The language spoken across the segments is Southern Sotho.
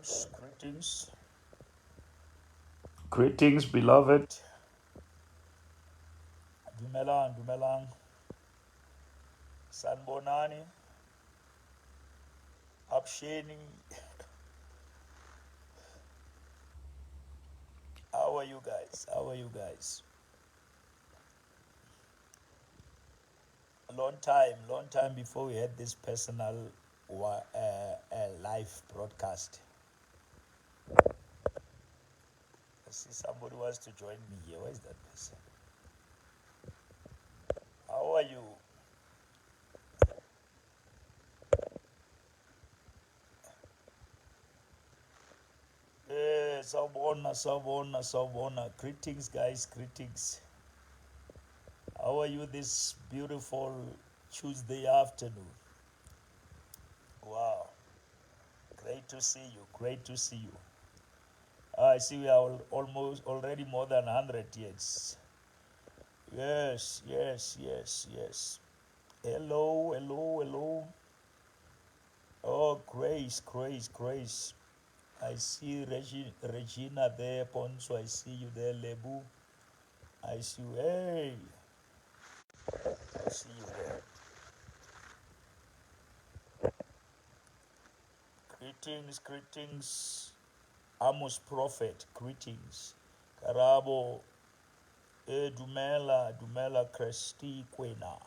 Greetings, greetings. Greetings, beloved. Dumelang, dumelang. Sanbonani. Absheni. How are you guys? How are you guys? Long time, long time before we had this personal live broadcast. I see somebody wants to join me here. Where is that person? How are you? Hey, sawubona, sawubona, sawubona. Greetings, guys, greetings. How are you this beautiful Tuesday afternoon? Wow. Great to see you. Great to see you. I see we are almost already more than 100 years. Yes, yes, yes, yes. Hello, hello, hello. Oh, grace, grace, grace. I see Regina there, Ponso. I see you there, Lebu. I see you. Hey, I see you there. Greetings, greetings. Amos Prophet, greetings. Karabo, Dumela, Dumela, Kresti Kwena.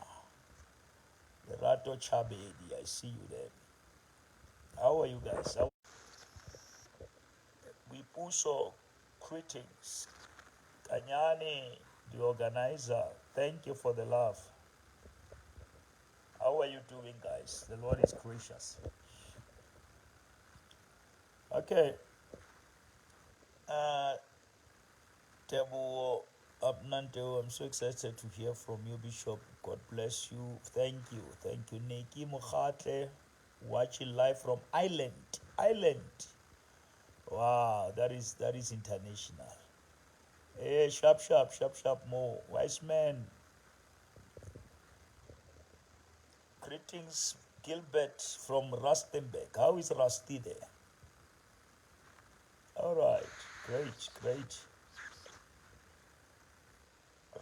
Lerato Chabedi, I see you there. How are you guys? Wipuso, greetings. Kanyani, the organizer, thank you for the love. How are you doing, guys? The Lord is gracious. Okay. Teboho Abnanteo, I'm so excited to hear from you, Bishop. God bless you. Thank you. Thank you. Neki Mokhatle, watching live from Ireland. Ireland. Wow, that is international. Hey, sharp, sharp, sharp, sharp more. Wise man. Greetings, Gilbert from Rustenberg. How is Rusty there? All right. Great, great.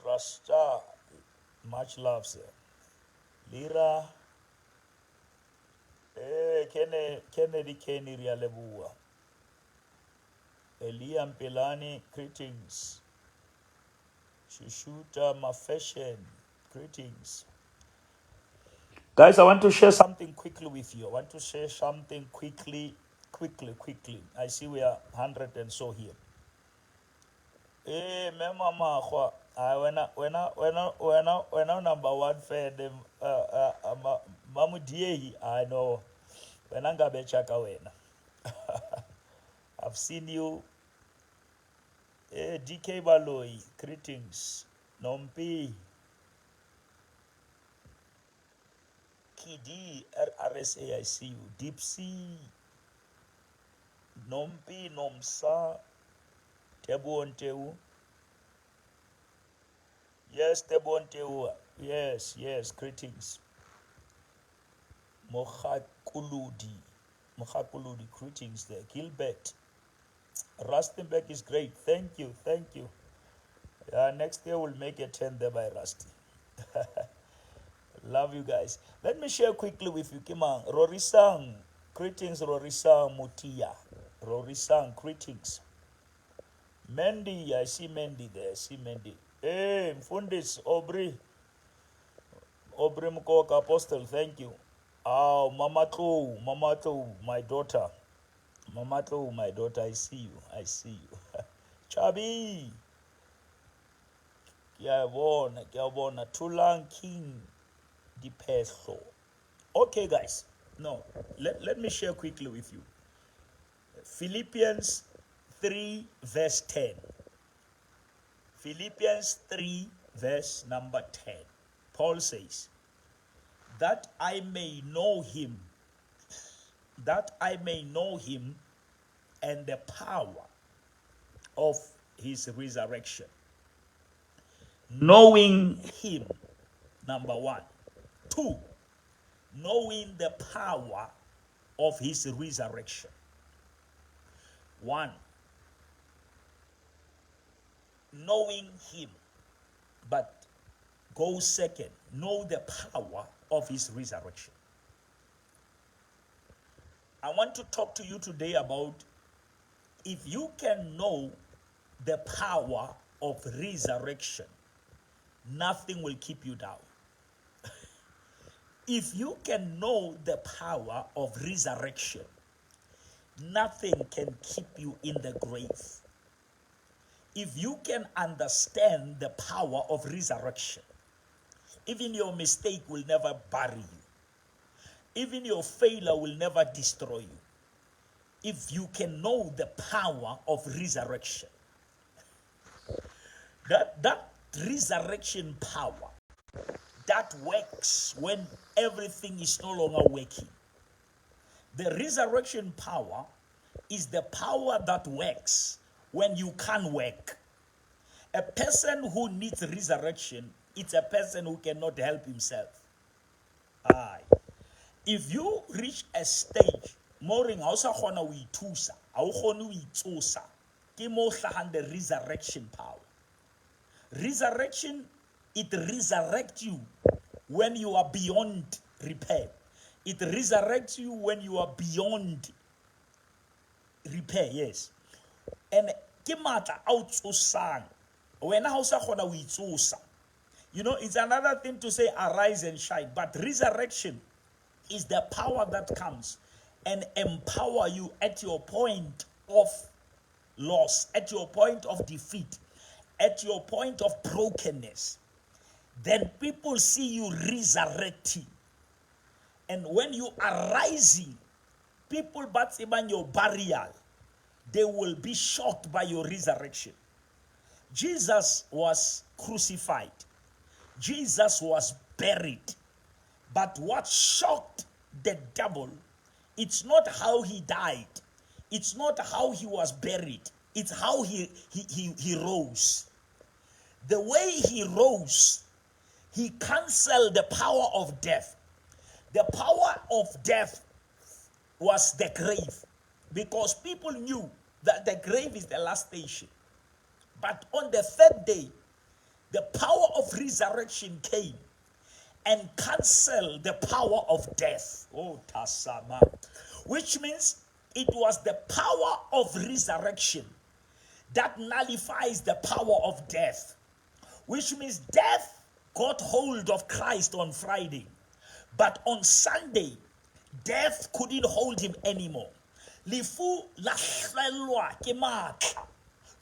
Rasta, much love, sir. Lira. Hey, Kennedy Kenny Rialebua. Elia Mpelani, greetings. Shushuta Mafeshen, greetings. Guys, I want to share something quickly with you. I want to share something quickly, quickly, quickly. I see we are 100 and so here. Hey, mema magwa. Ah, wena, wena, wena, wena, wena number one fan. Mamudiehi, I know. Wena ngabe chaka wena. I've seen you. Hey, DK Baloi, greetings. Nompi. KD, RRSA, I see you. Deep C, Nompi, Nomsa, Tebo Nteu. Yes, Tebo Nteu. Yes, yes, greetings. Mohakuludi. Mohakuludi, greetings there. Gilbert. Rustenburg is great. Thank you, thank you. Next year we'll make a 10 there by Rusty. Love you guys. Let me share quickly with you. Kimang. Rorisang. Greetings, Rorisang Mutia. Rorisang, greetings. Mandy, I see Mandy there. I see Mandy. Hey, Mfundis, Aubrey. Aubrey Mkoka, Apostle, thank you. Oh, Mama Tlou, Mama Tlou, my daughter. Mama Tlou, my daughter, I see you. I see you. Chabi. Ke a bona, ke a bona. Tulang King Diphehlo. Okay, guys. No, let me share quickly with you. Philippians 3 verse 10. Philippians 3 verse number 10. Paul says, that I may know him, that I may know him and the power of his resurrection. Knowing him, number one. 2, knowing the power of his resurrection. One, knowing him, but go second, know the power of his resurrection. I want to talk to you today about if you can know the power of resurrection, nothing will keep you down. If you can know the power of resurrection, nothing can keep you in the grave. If you can understand the power of resurrection, even your mistake will never bury you. Even your failure will never destroy you. If you can know the power of resurrection. That resurrection power that works when everything is no longer working. The resurrection power is the power that works when you can't work. A person who needs resurrection, it's a person who cannot help himself. Aye. If you reach a stage, mo reng ha o sa kgona ho ithusa, ha o kgone ho itsosa, ke mo hlahang the resurrection power. Resurrection, it resurrects you when you are beyond repair. It resurrects you when you are beyond repair, yes. And ke matla a o tsosang. Wena ha o sa kgona ho itsosa. It's another thing to say arise and shine, but resurrection is the power that comes and empower you at your point of loss, at your point of defeat, at your point of brokenness. Then people see you resurrecting. And when you are rising, people ba tsebang your burial, they will be shocked by your resurrection. Jesus was crucified. Jesus was buried. But what shocked the devil, it's not how he died. It's not how he was buried. It's how he rose. The way he rose, he canceled the power of death. The power of death was the grave, because people knew that the grave is the last station. But on the third day, the power of resurrection came and cancelled the power of death. Oh, Tasama. Which means it was the power of resurrection that nullifies the power of death. Which means death got hold of Christ on Friday. But on Sunday, death couldn't hold him anymore. Lefu la hlwellwa ke matla.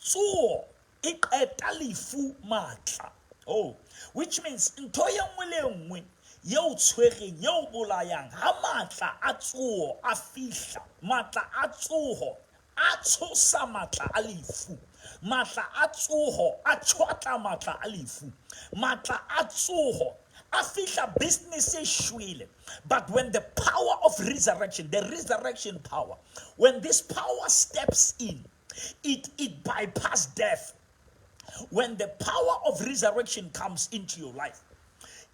Tsoho e qeta lefu matla. Oh, which means ntho e nngwe le nngwe yeo tshwereng, yeo bolayang, ha matla a tsoho a fihla, matla a tsoho a tshosa matla a lefu. Matla a tsoho a tjhwatla matla a lefu. Matla a tsoho a fihla business e shwele. But when the power of resurrection, the resurrection power, when this power steps in, it bypasses death. When the power of resurrection comes into your life,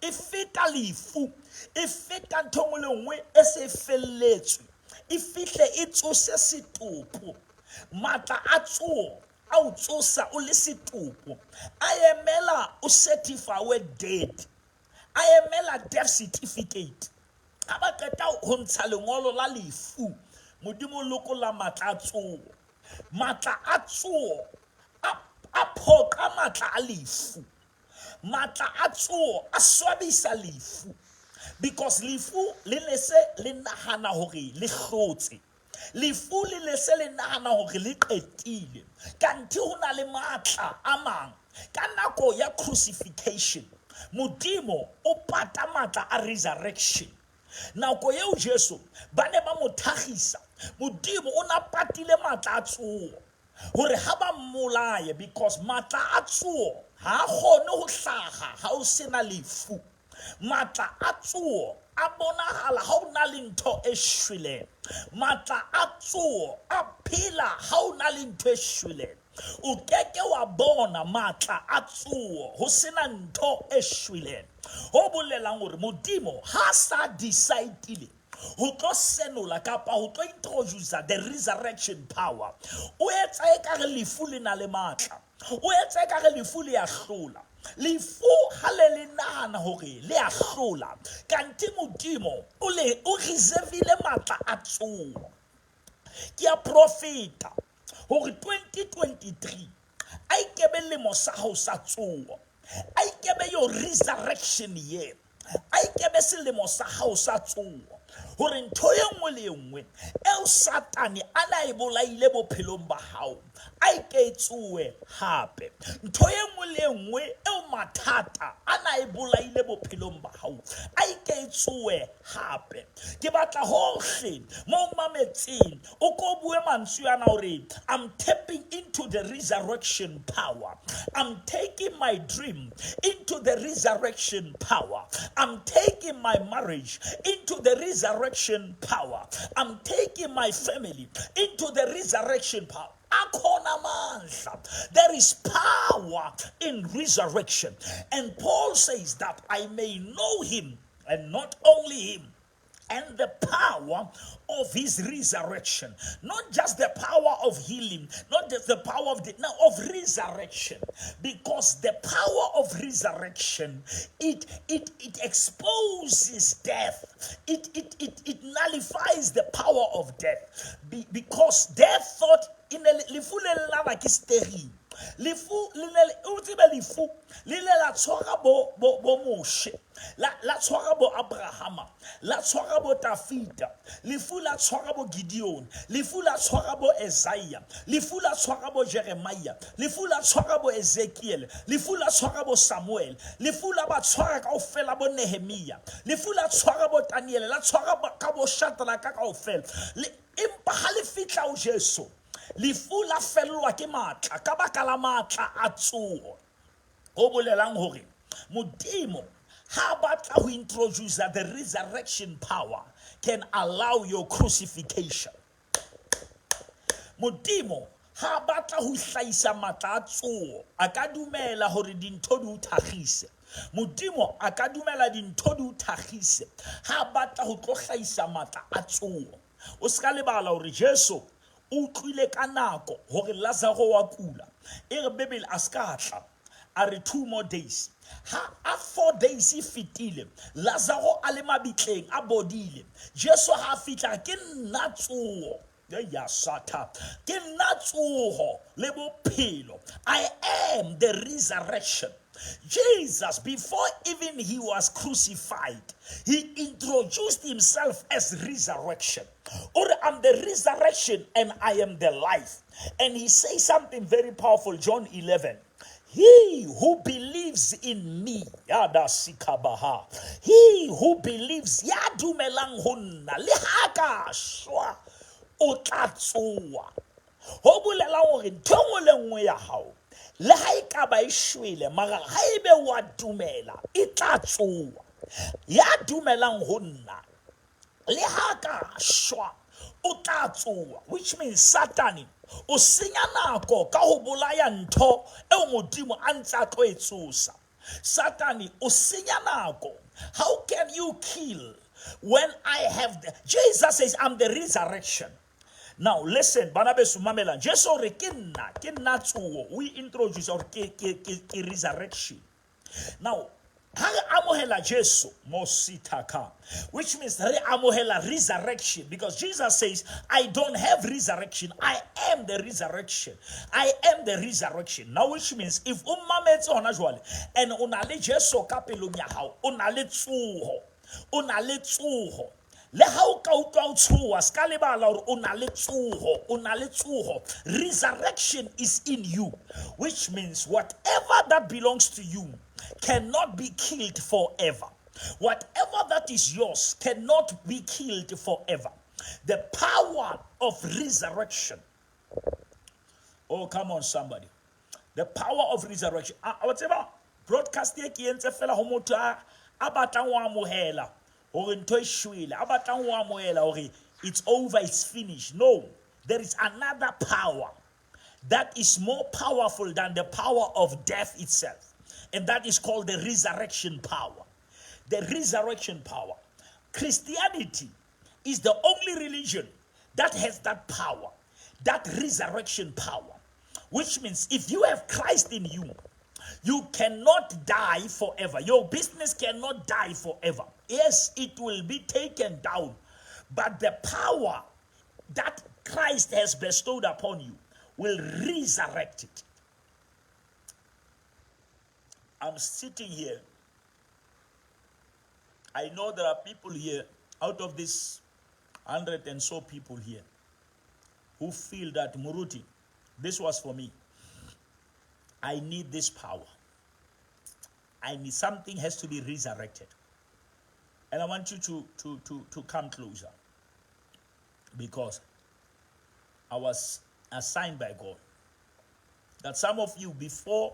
e feta lefu, e feta ntho nngwe le nngwe e se felletswe, e fihle e tsose setopo. Matla a tsoho a o tsosa o le setopo, a emela o certify dead, a emela death certificate. Ha ba qeta ho ntsha lengolo la lefu, Modimo o lokolla matla a tsoho. Matla a tsoho a phoqa matla a lefu. Matla a tsoho a swabisa lefu. Because lefu le ne se le nahana hore le hlotse. Lefu le ne se le nahana hore le qetile. Kanthe ho na le matla a mang. Ka nako ya crucifixion, Modimo o pata matla a resurrection. Nako eo Jesu ba ne ba mo thakgisa, Modimo o na patile matla a tsoho hore ha ba mmolaye, because matla a tsoho ha a kgone ho hlaha ha o sena lefu. Matla a tsoho a bonahala ha o na le ntho e shweleng. Matla a tsoho a phela ha o na le ntho e shweleng. O keke wa bona matla a tsoho ho sena ntho e shweleng. Ho bolelang hore Modimo ha sa decide-ile Ho tlo senola kapa ho tlo introduce the resurrection power. O etsa ekare lefu le na le matla. O etsa ekare lefu le ya hlola. Lefu ha le le nahana hore le a hlola, kanthe Modimo o le o reservile matla a tsoho. Ke a profeta hore 2023 a ikebe lemo sa hao sa tsoho. A ikebe your resurrection year. A ikebe selemo sa hao sa tsoho. Hore ntho e nngwe le e nngwe eo Satane a na e bolaile bophelong ba hao, a e ke e tsoe hape. Ntho e nngwe le e nngwe eo mathata a na e bolaile bophelong ba hao, a e ke e tsoe hape. Ke batla hohle mo o mametseng o ko bue mantswe ana hore I'm tapping into the resurrection power. I'm taking my dream into the resurrection power. I'm taking my marriage into the resurrection power. I'm taking my family into the resurrection power. Akhona amandla. There is power in resurrection. And Paul says that I may know him, and not only him, and the power of his resurrection. Not just the power of healing, not just the power of the no, of resurrection. Because the power of resurrection, it it it exposes death. It it it, it nullifies the power of death. Because death thought in the lefu le lava ke sterile. Lefu le ne o tsebe lefu le ile la tshwara bo bo bo Moshe, la la tshwara bo Abrahama, la tshwara bo Tafita, lefu la tshwara bo Gideon, lefu la tshwara bo Isaiah, lefu la tshwara bo Jeremiah, lefu la tshwara bo Ezekiel, lefu la tshwara bo Samuel, lefu la ba tshwara kaofela bo Nehemia, lefu la tshwara bo Daniel, la tshwara ka bo Shadraka kaofela. Empa ha le fihla ho Jesu, lefu la fellwa ke matla ka baka la matla a tsoho. Ho bolelang hore Modimo ha a batla ho introduce the resurrection power can allow your crucifixion. Modimo ha a batla ho hlahisa matla a tsoho, a ka dumela hore dintho di o thakgise. Modimo a ka dumela dintho di o thakgise ha a batla ho tlo hlahisa matla a tsoho. O se ka lebala hore Jesu o utlwile ka nako hore Lazaro wa kula. E re Bibele a se ka tla, a re 2 more days. Ha a 4 days e fetile, Lazaro a le mabitleng a bodile. Jesu ha a fihla, ke nna tsoho. Ya satha. Ke nna tsoho le bophelo. I am the resurrection. Jesus, before even he was crucified, he introduced himself as resurrection. Or I'm the resurrection and I am the life. And he says something very powerful, John 11. He who believes in me, yada sikabaha. He who believes, ya dumelang ho nna, le ha ka shwa, o tla tsoha. Ho bolela hore ntho e nngwe le nngwe ya hao, le ha e ka ba e shwele, mara ha ebe wa dumela, e tla tsoha. Ya dumelang ho nna, le ha ka shwa, o tla tsoha. Which means Satane o senya nako ka ho bolaya ntho eo Modimo a ntse a tlo e tsosa. Satane o senya nako. How can you kill when I have the, Jesus says I'm the resurrection. Now listen, bana beso mamelang. Jesu o re ke nna, ke nna tsoho. We introduce or ke ke ke ke resurrection. Now, ha re amohela Jesu mositaka, which means re amohela resurrection, because Jesus says, I don't have resurrection, I am the resurrection. I am the resurrection. Now, which means if o mametse hona jwale and o na le Jesu ka pelong ya hao, o na le tsoho, o na le tsoho. Le ha o ka utlwa o tshoha, se ka lebala hore o na le tsoho, o na le tsoho. Resurrection is in you, which means whatever that belongs to you cannot be killed forever. Whatever that is yours cannot be killed forever. The power of resurrection. Oh, come on, somebody. The power of resurrection. Wa tseba, broadcast e ke entse fela ho motho a batlang ho amohela hore ntho e shwele, a batlang ho amohela hore it's over, it's finished. No, there is another power that is more powerful than the power of death itself, and that is called the resurrection power. The resurrection power. Christianity Is the only religion that has that power, that resurrection power. Which means if you have Christ in you, you cannot die forever. Your business cannot die forever. Yes, it will be taken down, but the power that Christ has bestowed upon you will resurrect it. I'm sitting here. I know there are people here, out of this 100 and so people here, who feel that, Muruti, this was for me. I need this power. I need something has to be resurrected. And I want you to come closer, because I was assigned by God that some of you before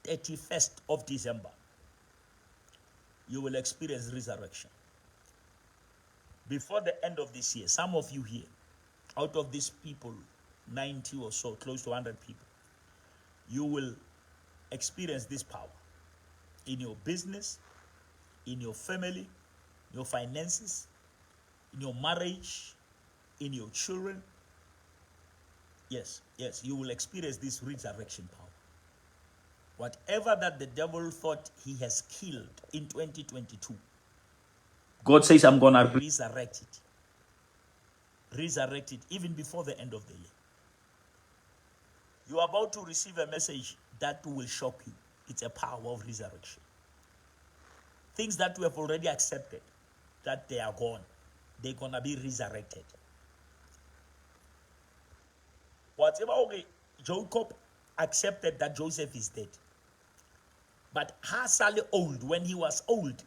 31st of December, you will experience resurrection. Before the end of this year, some of you here, out of these people, 90 or so, close to 100 people, you will experience this power in your business, in your family, your finances, in your marriage, in your children. Yes, yes, you will experience this resurrection power. Whatever that the devil thought he has killed in 2022, God says, I'm going to resurrect it. Resurrect it even before the end of the year. You are about to receive a message that will shock you. It's a power of resurrection. Things that we have already accepted, that they are gone, they're going to be resurrected. Whatever, okay, Jacob accepted that Joseph is dead. But Hasali old, when he was old,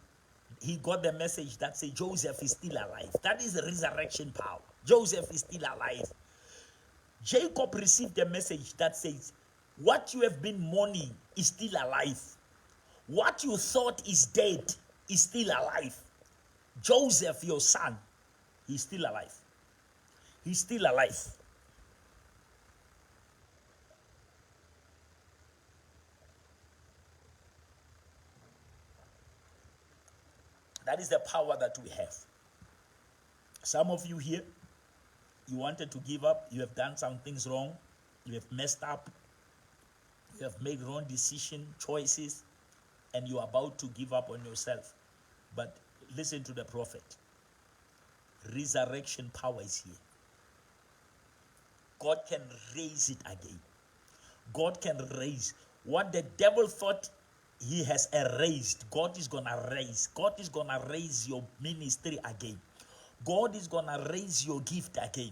he got the message that said Joseph is still alive. That is the resurrection power. Joseph is still alive. Jacob received a message that says, what you have been mourning is still alive. What you thought is dead is still alive. Joseph, your son, he's still alive. He's still alive. That is the power that we have. Some of you here, you wanted to give up. You have done some things wrong. You have messed up. You have made wrong decision, choices, and you are about to give up on yourself. But listen to the prophet. Resurrection power is here. God can raise it again. God can raise what the devil thought he has erased. God is going to raise. God is going to raise your ministry again. God is going to raise your gift again.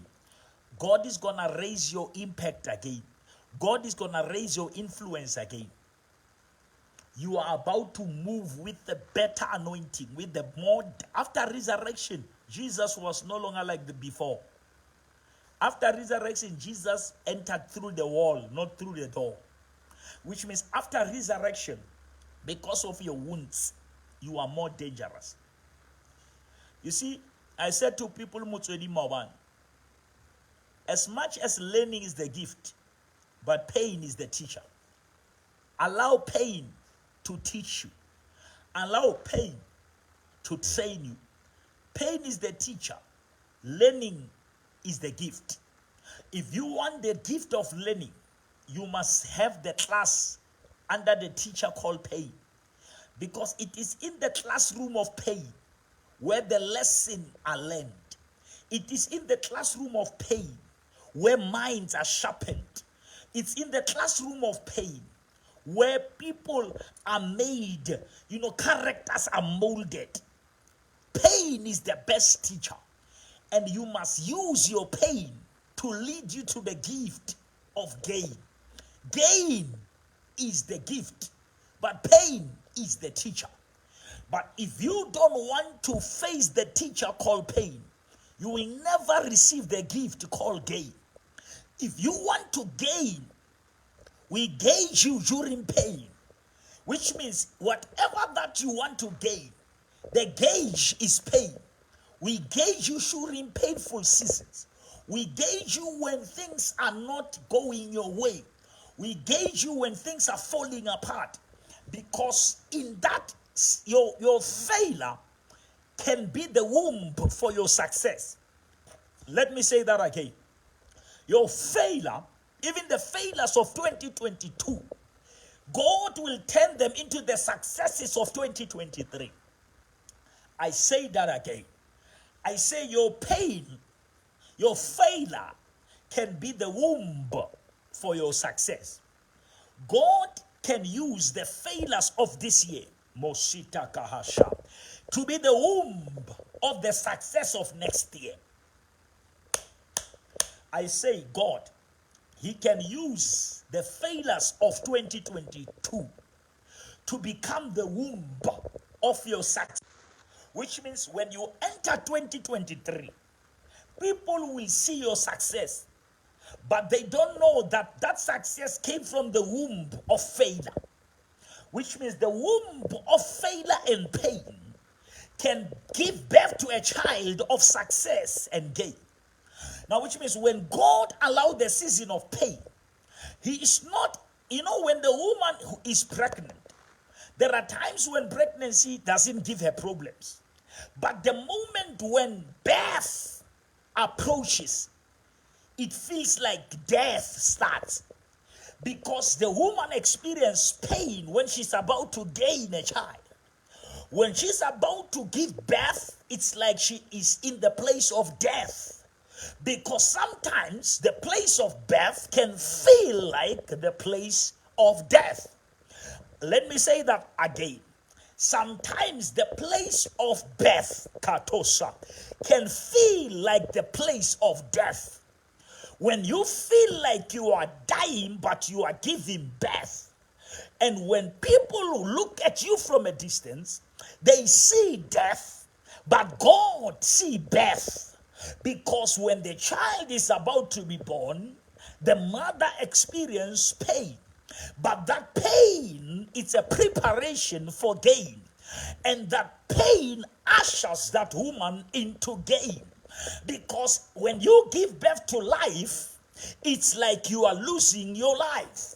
God is going to raise your impact again. God is going to raise your influence again. You are about to move with the better anointing, with the more. After resurrection, Jesus was no longer like the before. After resurrection, Jesus entered through the wall, not through the door. Which means after resurrection, because of your wounds, you are more dangerous. You see, I said to people, Motswedi Maobane, as much as learning is the gift, but pain is the teacher. Allow pain to teach you. Allow pain to train you. Pain is the teacher. Learning is the gift. If you want the gift of learning, you must have the class under the teacher called pain. Because it is in the classroom of pain where the lessons are learned. It is in the classroom of pain where minds are sharpened. It's in the classroom of pain where people are made, characters are molded. Pain is the best teacher. And you must use your pain to lead you to the gift of gain. Gain is the gift, but pain is the teacher. But if you don't want to face the teacher called pain, you will never receive the gift called gain. If you want to gain, we gauge you during pain, which means whatever that you want to gain, the gauge is pain. We gauge you during painful seasons. We gauge you when things are not going your way. We gauge you when things are falling apart. Because in that, your failure can be the womb for your success. Let me say that again. Your failure, even the failures of 2022, God will turn them into the successes of 2023. I say that again. I say your pain, your failure can be the womb for your success. God can use the failures of this year, Mosita Kahasha, to be the womb of the success of next year. I say, God, He can use the failures of 2022 to become the womb of your success. Which means when you enter 2023, people will see your success, but they don't know that that success came from the womb of failure. Which means the womb of failure and pain can give birth to a child of success and gain. Now, which means when God allowed the season of pain, He is not, you know, when the woman who is pregnant, there are times when pregnancy doesn't give her problems. But the moment when birth approaches, it feels like death starts. Because the woman experiences pain when she's about to gain a child. When she's about to give birth, it's like she is in the place of death. Because sometimes the place of birth can feel like the place of death. Let me say that again. Sometimes the place of birth, katosa, can feel like the place of death. When you feel like you are dying, but you are giving birth. And when people look at you from a distance, they see death, but God see birth. Because when the child is about to be born, the mother experiences pain. But that pain, it's a preparation for gain. And that pain ushers that woman into gain. Because when you give birth to life, it's like you are losing your life.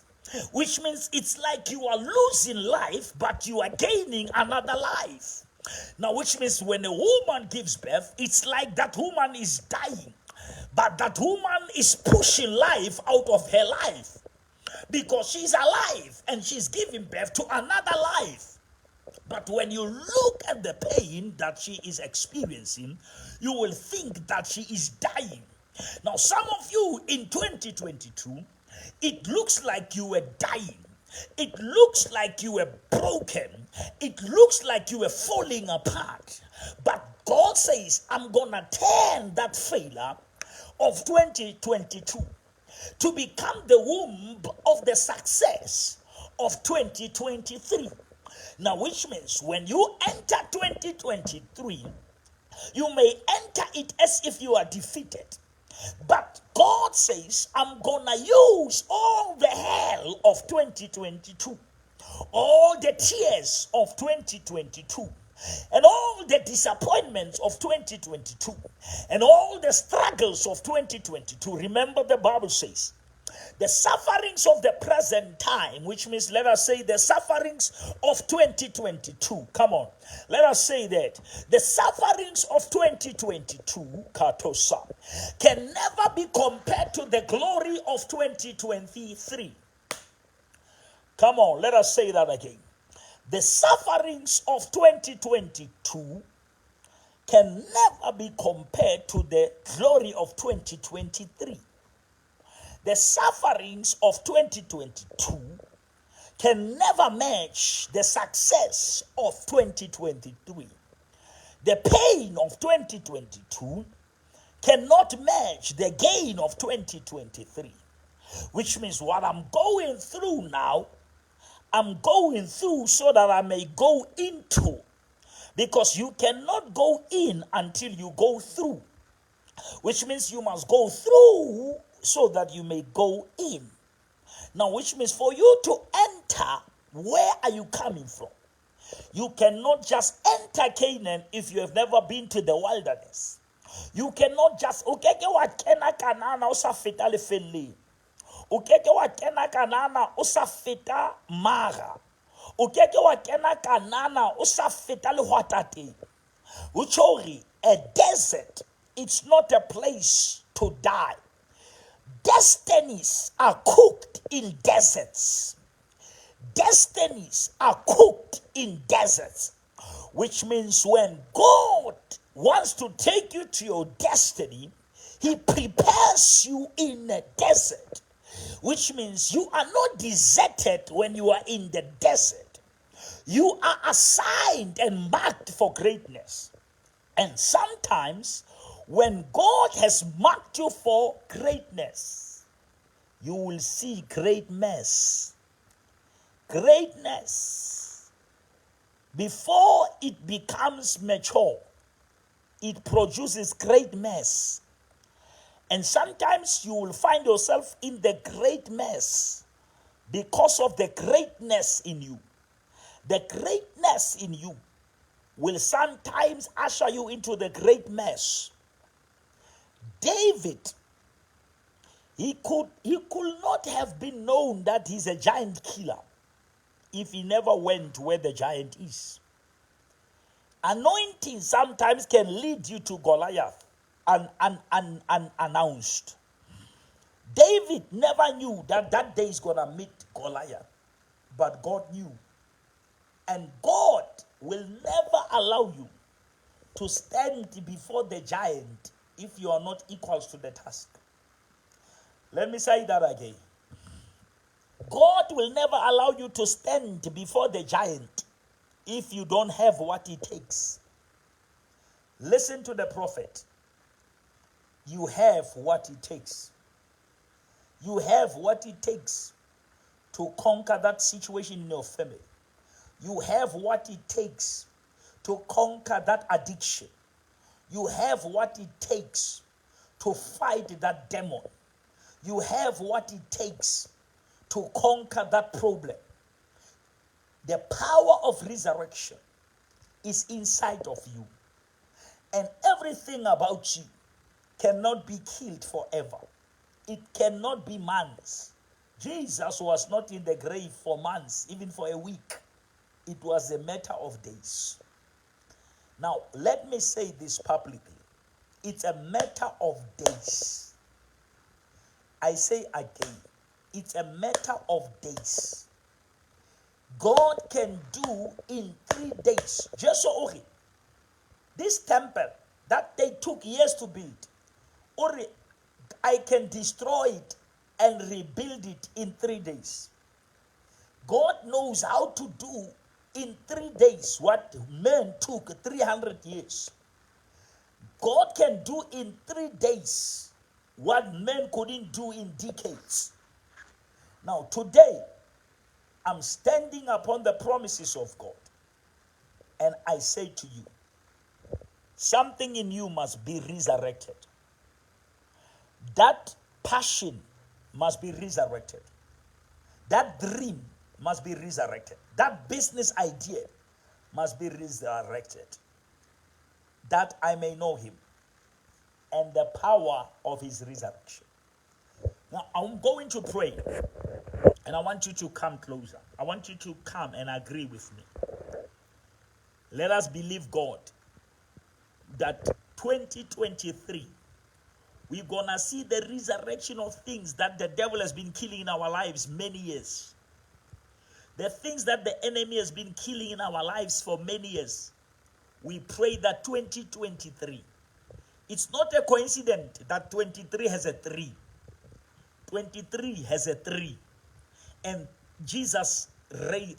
Which means it's like you are losing life, but you are gaining another life. Now, which means when a woman gives birth, it's like that woman is dying. But that woman is pushing life out of her life. Because she's alive and she's giving birth to another life. But when you look at the pain that she is experiencing, you will think that she is dying. Now, some of you in 2022, it looks like you were dying. It looks like you were broken. It looks like you were falling apart. But God says, I'm going to turn that failure of 2022 to become the womb of the success of 2023. Now, which means when you enter 2023, you may enter it as if you are defeated. But God says, I'm going to use all the hell of 2022, all the tears of 2022, and all the disappointments of 2022, and all the struggles of 2022. Remember, the Bible says, the sufferings of the present time, which means, let us say, the sufferings of 2022. Come on, let us say that. The sufferings of 2022, katosa, can never be compared to the glory of 2023. Come on, let us say that again. The sufferings of 2022 can never be compared to the glory of 2023. The sufferings of 2022 can never match the success of 2023. The pain of 2022 cannot match the gain of 2023. Which means what I'm going through now, I'm going through so that I may go into. Because you cannot go in until you go through. Which means you must go through so that you may go in. Now, which means for you to enter, where are you coming from? You cannot just enter Canaan if you have never been to the wilderness. You cannot just, o keke wa kena Kanana o sa feta lefelleng. O keke wa kena Kanana o sa feta Mara. O keke wa kena Kanana o sa feta lehwatateng. Ho tjho hore a desert It's not a place to die. Destinies are cooked in deserts. Destinies are cooked in deserts, which means when God wants to take you to your destiny, He prepares you in a desert, which means you are not deserted when you are in the desert. You are assigned and marked for greatness. And sometimes, when God has marked you for greatness, you will see great mess. Greatness, before it becomes mature, it produces great mess. And sometimes you will find yourself in the great mess because of the greatness in you. The greatness in you will sometimes usher you into the great mess. David, he could not have been known that he's a giant killer if he never went where the giant is. Anointing sometimes can lead you to Goliath unannounced. David never knew that that day is going to meet Goliath, but God knew. And God will never allow you to stand before the giant if you are not equal to the task. Let me say that again. God will never allow you to stand before the giant if you don't have what it takes. Listen to the prophet. You have what it takes. You have what it takes to conquer that situation in your family. You have what it takes to conquer that addiction. You have what it takes to fight that demon. You have what it takes to conquer that problem. The power of resurrection is inside of you, and everything about you cannot be killed forever. It cannot be months. Jesus was not in the grave for months, even for a week. It was a matter of days. Now, let me say this publicly. It's a matter of days. I say again, it's a matter of days. God can do in 3 days. Just so okay. This temple that they took years to build, or I can destroy it and rebuild it in 3 days. God knows how to do in 3 days what men took 300 years. God can do in 3 days what men couldn't do in decades. Now, today, I'm standing upon the promises of God. And I say to you, something in you must be resurrected. That passion must be resurrected. That dream must be resurrected. That business idea must be resurrected. That I may know him and the power of his resurrection. Now, I'm going to pray, and I want you to come closer. I want you to come and agree with me. Let us believe God that 2023, we're going to see the resurrection of things that the devil has been killing in our lives many years. The things that the enemy has been killing in our lives for many years. We pray that 2023, it's not a coincidence that 23 has a 3. 23 has a 3. And Jesus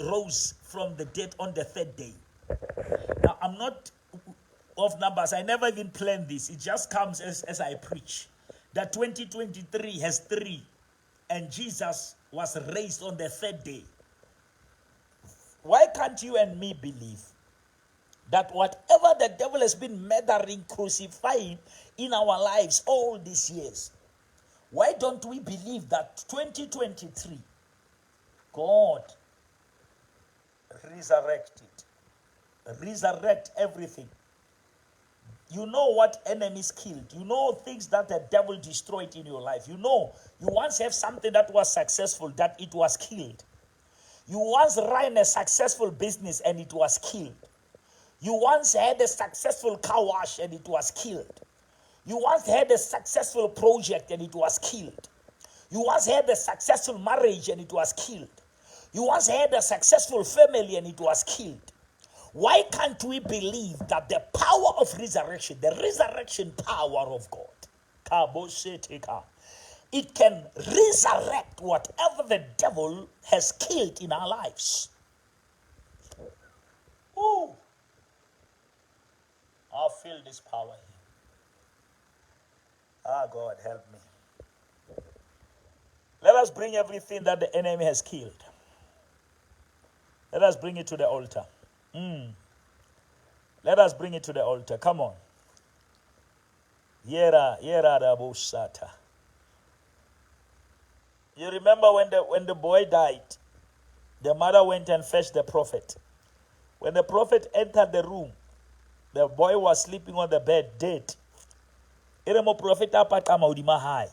rose from the dead on the third day. Now, I'm not of numbers. I never even planned this. It just comes as I preach. That 2023 has 3. And Jesus was raised on the third day. Why can't you and me believe that whatever the devil has been murdering, crucifying in our lives all these years, why don't we believe that 2023, God resurrect it, resurrect everything? You know what enemies killed. You know things that the devil destroyed in your life. You know you once have something that was successful, that it was killed. You once ran a successful business and it was killed. You once had a successful car wash and it was killed. You once had a successful project and it was killed. You once had a successful marriage and it was killed. You once had a successful family and it was killed. Why can't we believe that the power of resurrection, the resurrection power of God, it can resurrect whatever the devil has killed in our lives? Ooh, I feel this power here. Ah, God, help me. Let us bring everything that the enemy has killed. Let us bring it to the altar. Let us bring it to the altar. Come on. Yera, yera rabosata. You remember when the boy died, the mother went and fetched the prophet. When the prophet entered the room, the boy was sleeping on the bed, dead. E re moprofeta a paqama hodima hae.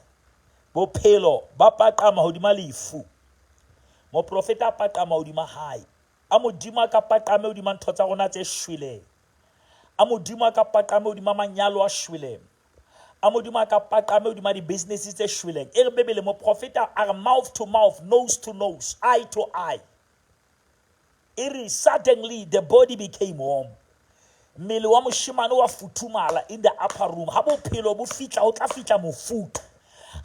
Bophelo ba paqama hodima lefu. Moprofeta a paqama hodima hae. A Modimo a ka paqame hodima ntho tsa rona tse shweleng. A Modimo a ka paqame hodima manyalo a shweleng. A Modimo a ka paqame hodima di-business tse shweleng. E re Bebele moprofeta a re mouth to mouth, nose to nose, eye to eye. E re suddenly the body became warm. Mmele wa moshemane wa futhumala in the upper room. Ha bophelo bo fihla, ho tla fihla mofuthu.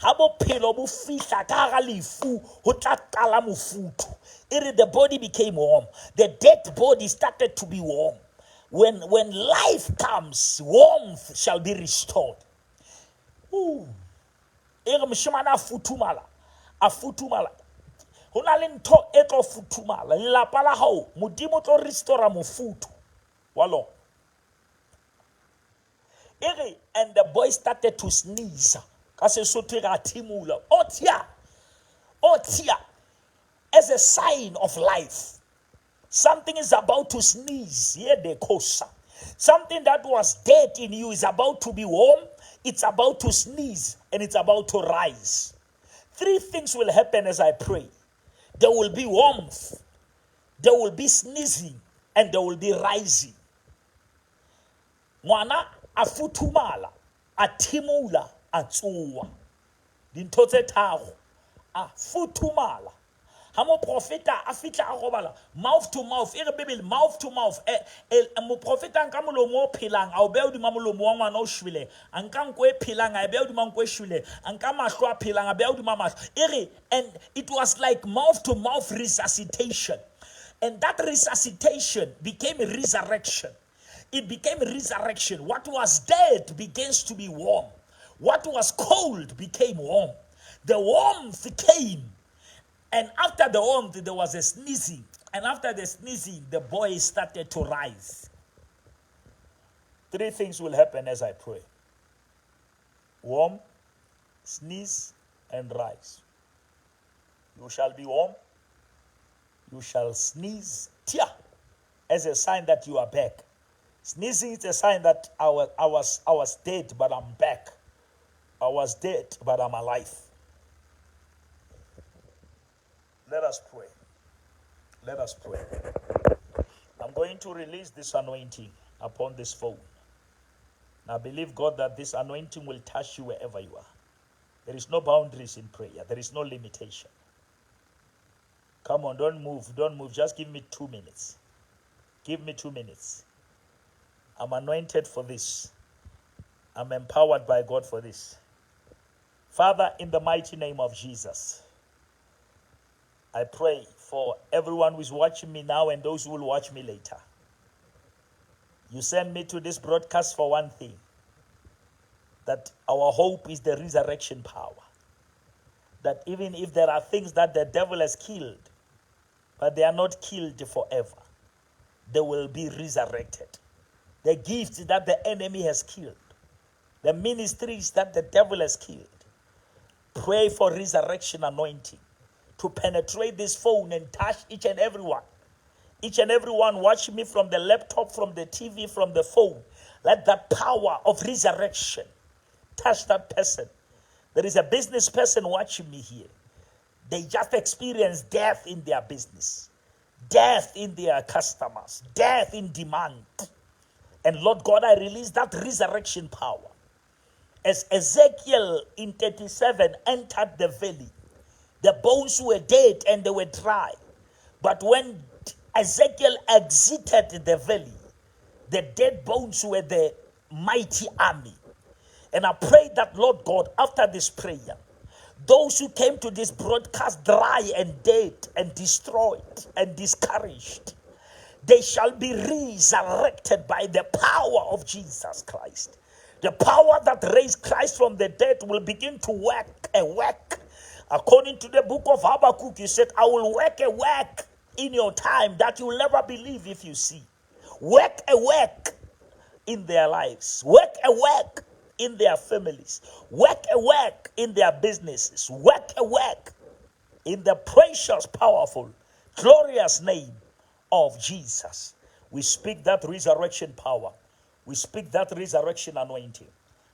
Ha bophelo bo fihla ka hara lefu, ho tla qala mofuthu. E re the body became warm. The dead body started to be warm. When life comes, warmth shall be restored. Ooh. E re moshemane a futhumala, a futhumala. Ho na le ntho e tlo futhumala. Lelapa la hao, Modimo o tlo restore mofuthu wa lona. E re, and the boy started to sneeze. Ka Sesotho e re a thimula. O tia, o tia, as a sign of life. Something is about to sneeze. Here the kosa. Something that was dead in you is about to be warm. It's about to sneeze and it's about to rise. Three things will happen as I pray. There will be warmth, there will be sneezing, and there will be rising. Ngwana a futhumala, a thimula, a tsoa. Dintho tse tharo. A futhumala. Ha moprofeta a fihla a robala mouth to mouth, e re Bibele mouth to mouth, moprofeta a nka molomo o phelang a o beha hodima molomo wa ngwana o shweleng, a nka nko e phelang a e beha hodima nko e shweleng, a nka mahlo a phelang a beha hodima mahlo. E re, and it was like mouth to mouth resuscitation. And that resuscitation became resurrection. It became resurrection. What was dead begins to be warm. What was cold became warm. The warmth came. And after the warmth, there was a sneezing. And after the sneezing, the boy started to rise. Three things will happen as I pray. Warm, sneeze, and rise. You shall be warm. You shall sneeze, tia, as a sign that you are back. Sneezing is a sign that I was dead, but I'm back. I was dead, but I'm alive. Let us pray. Let us pray. I'm going to release this anointing upon this phone. I believe, God, that this anointing will touch you wherever you are. There is no boundaries in prayer. There is no limitation. Come on, don't move. Don't move. Just give me 2 minutes. Give me 2 minutes. I'm anointed for this. I'm empowered by God for this. Father, in the mighty name of Jesus, I pray for everyone who is watching me now and those who will watch me later. You send me to this broadcast for one thing, that our hope is the resurrection power. That even if there are things that the devil has killed, but they are not killed forever, they will be resurrected. The gifts that the enemy has killed, the ministries that the devil has killed, pray for resurrection anointing to penetrate this phone and touch each and every one. Each and every one watching me from the laptop, from the TV, from the phone. Let that power of resurrection touch that person. There is a business person watching me here. They just experienced death in their business, death in their customers, death in demand. And Lord God, I release that resurrection power. As Ezekiel in 37 entered the valley, the bones were dead and they were dry. But when Ezekiel exited the valley, the dead bones were the mighty army. And I pray that, Lord God, after this prayer, those who came to this broadcast dry and dead and destroyed and discouraged, they shall be resurrected by the power of Jesus Christ. The power that raised Christ from the dead will begin to work a work. According to the book of Habakkuk, he said, I will work a work in your time that you'll never believe if you see. Work a work in their lives, work a work in their families, work a work in their businesses, work a work in the precious, powerful, glorious name of Jesus. We speak that resurrection power. We speak that resurrection anointing.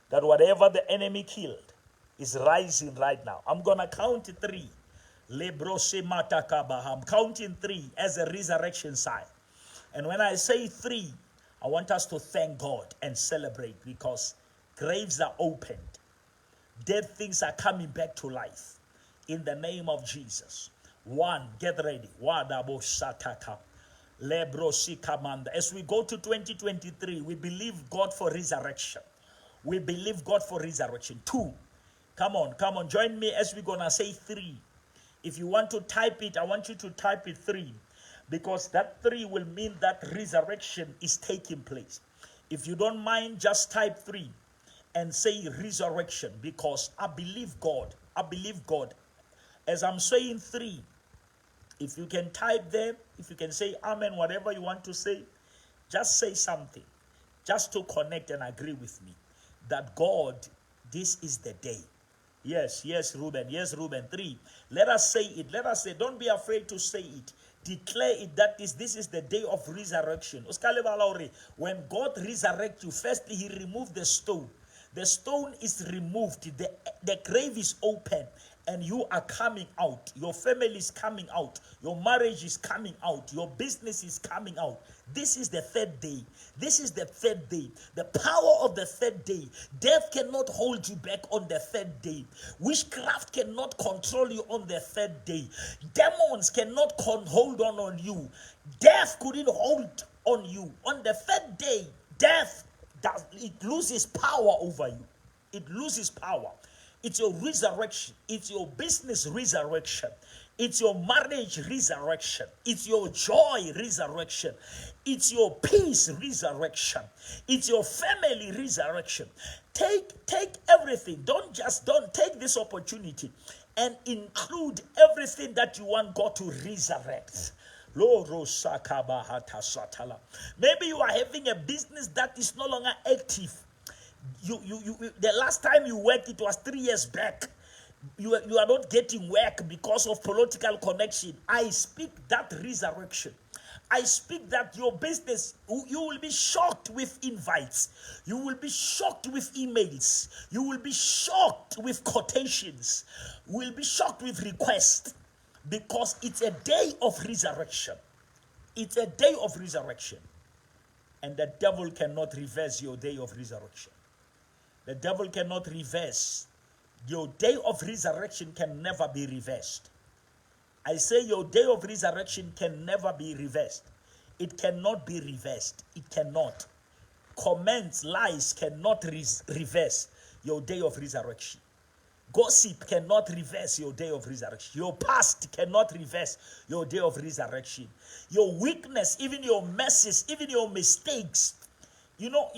That whatever the enemy killed is rising right now. I'm going to count three. I'm counting three as a resurrection sign. And when I say three, I want us to thank God and celebrate because graves are opened. Dead things are coming back to life. In the name of Jesus. One, get ready. Wadabo Lebro. As we go to 2023, we believe God for resurrection. We believe God for resurrection. Two, come on, come on. Join me as we're going to say three. If you want to type it, I want you to type it three, because that three will mean that resurrection is taking place. If you don't mind, just type three and say resurrection, because I believe God. I believe God. As I'm saying three, if you can type them, if you can say amen, whatever you want to say, just say something, just to connect and agree with me that God, this is the day. Yes, yes, Ruben. Yes, Ruben. Three. Let us say it. Let us say, don't be afraid to say it. Declare it that this is the day of resurrection. When God resurrects you, firstly, he removed the stone. The stone is removed. The grave is open. And you are coming out. Your family is coming out. Your marriage is coming out. Your business is coming out. This is the third day. This is the third day. The power of the third day. Death cannot hold you back on the third day. Witchcraft cannot control you on the third day. Demons cannot hold on you. Death couldn't hold on you. On the third day, death, it loses power over you. It loses power. It's your resurrection. It's your business resurrection. It's your marriage resurrection. It's your joy resurrection. It's your peace resurrection. It's your family resurrection. Take everything. Don't take this opportunity and include everything that you want God to resurrect. Maybe you are having a business that is no longer active. You the last time you worked, it was 3 years back. You are not getting work because of political connection. I speak that resurrection. I speak that your business, you will be shocked with invites. You will be shocked with emails. You will be shocked with quotations. You will be shocked with requests, because it's a day of resurrection. It's a day of resurrection. And the devil cannot reverse your day of resurrection. The devil cannot reverse. Your day of resurrection can never be reversed. I say your day of resurrection can never be reversed. It cannot be reversed. It cannot. Comments, lies cannot reverse your day of resurrection. Gossip cannot reverse your day of resurrection. Your past cannot reverse your day of resurrection. Your weakness, even your messes, even your mistakes. You know,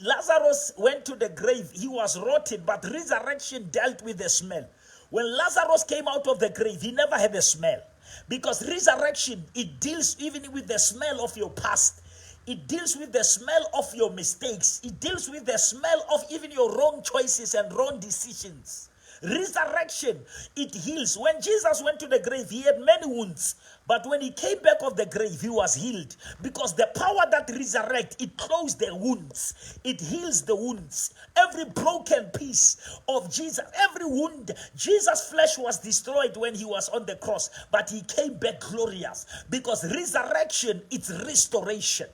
Lazarus went to the grave. He was rotted, but resurrection dealt with the smell. When Lazarus came out of the grave, he never had a smell. Because resurrection, it deals even with the smell of your past. It deals with the smell of your mistakes. It deals with the smell of even your wrong choices and wrong decisions. Resurrection, it heals. When Jesus went to the grave, he had many wounds. But when he came back of the grave, he was healed. Because the power that resurrects, it closed the wounds. It heals the wounds. Every broken piece of Jesus, every wound, Jesus' flesh was destroyed when he was on the cross. But he came back glorious. Because resurrection, it's restoration.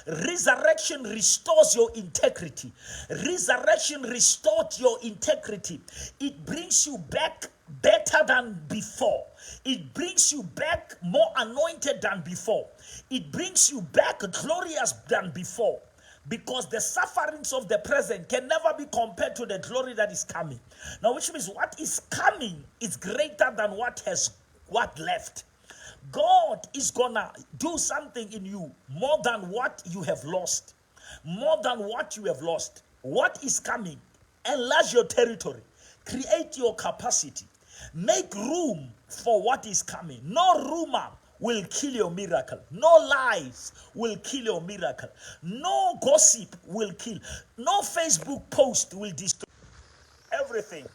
Resurrection restores your integrity. Resurrection restored your integrity. It brings you back better than before. It brings you back more anointed than before. It brings you back glorious than before. Because the sufferings of the present can never be compared to the glory that is coming. Now, which means what is coming is greater than what has what left. God is gonna do something in you more than what you have lost. More than what you have lost. What is coming? Enlarge your territory. Create your capacity. Make room for what is coming. No rumor will kill your miracle. No lies will kill your miracle. No gossip will kill. No Facebook post will destroy everything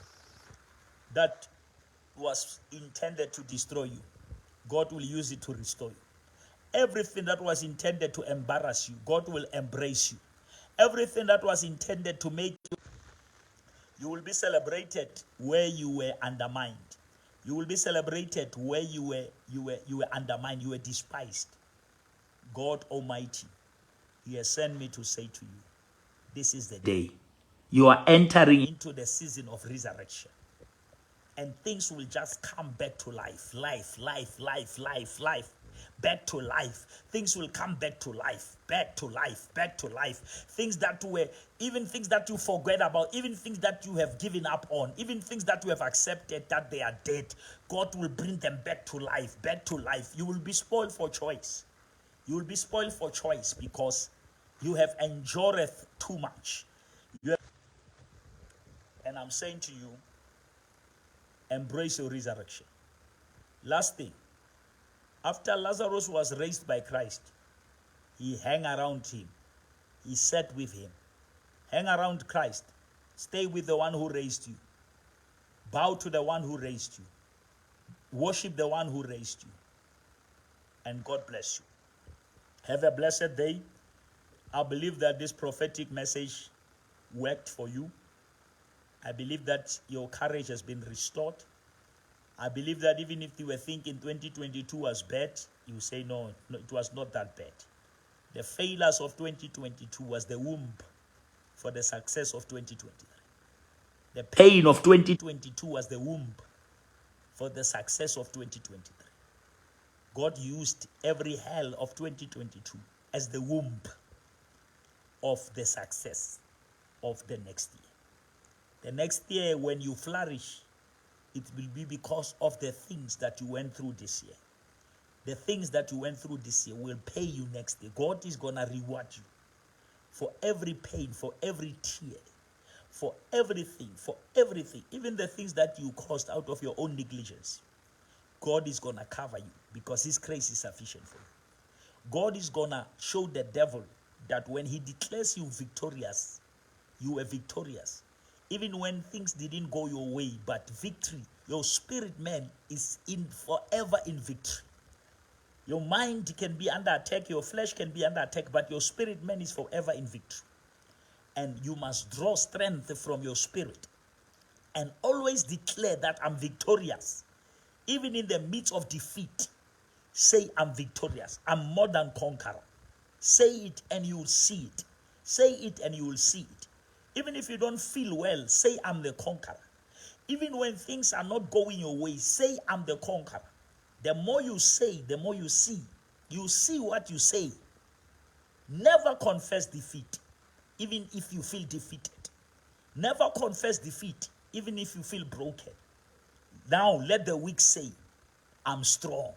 that was intended to destroy you. God will use it to restore you. Everything that was intended to embarrass you, God will embrace you. Everything that was intended to make you, you will be celebrated where you were undermined. You will be celebrated where you were undermined, you were despised. God Almighty, He has sent me to say to you, this is the day. You are entering into the season of resurrection. And things will just come back to life. Life, life, life, life, life. Back to life. Things will come back to life. Back to life. Back to life. Things that were, even things that you forget about, even things that you have given up on, even things that you have accepted that they are dead, God will bring them back to life. Back to life. You will be spoiled for choice. You will be spoiled for choice because you have endured too much. And I'm saying to you, embrace your resurrection. Last thing, after Lazarus was raised by Christ, he hung around him. He sat with him. Hang around Christ. Stay with the one who raised you. Bow to the one who raised you. Worship the one who raised you. And God bless you. Have a blessed day. I believe that this prophetic message worked for you. I believe that your courage has been restored. I believe that even if you were thinking 2022 was bad, you say, no, no, it was not that bad. The failures of 2022 was the womb for the success of 2023. The pain of 2022 was the womb for the success of 2023. God used every hell of 2022 as the womb of the success of the next year. The next year, when you flourish, it will be because of the things that you went through this year. The things that you went through this year will pay you next year. God is going to reward you for every pain, for every tear, for everything, for everything. Even the things that you caused out of your own negligence. God is going to cover you because His grace is sufficient for you. God is going to show the devil that when he declares you victorious, you were victorious. Even when things didn't go your way, but victory, your spirit man is in forever in victory. Your mind can be under attack, your flesh can be under attack, but your spirit man is forever in victory. And you must draw strength from your spirit and always declare that I'm victorious. Even in the midst of defeat, say I'm victorious. I'm more than conqueror. Say it and you will see it. Say it and you will see it. Even if you don't feel well, say I'm the conqueror. Even when things are not going your way, say I'm the conqueror. The more you say, the more you see. You see what you say. Never confess defeat, even if you feel defeated. Never confess defeat, even if you feel broken. Now let the weak say, I'm strong.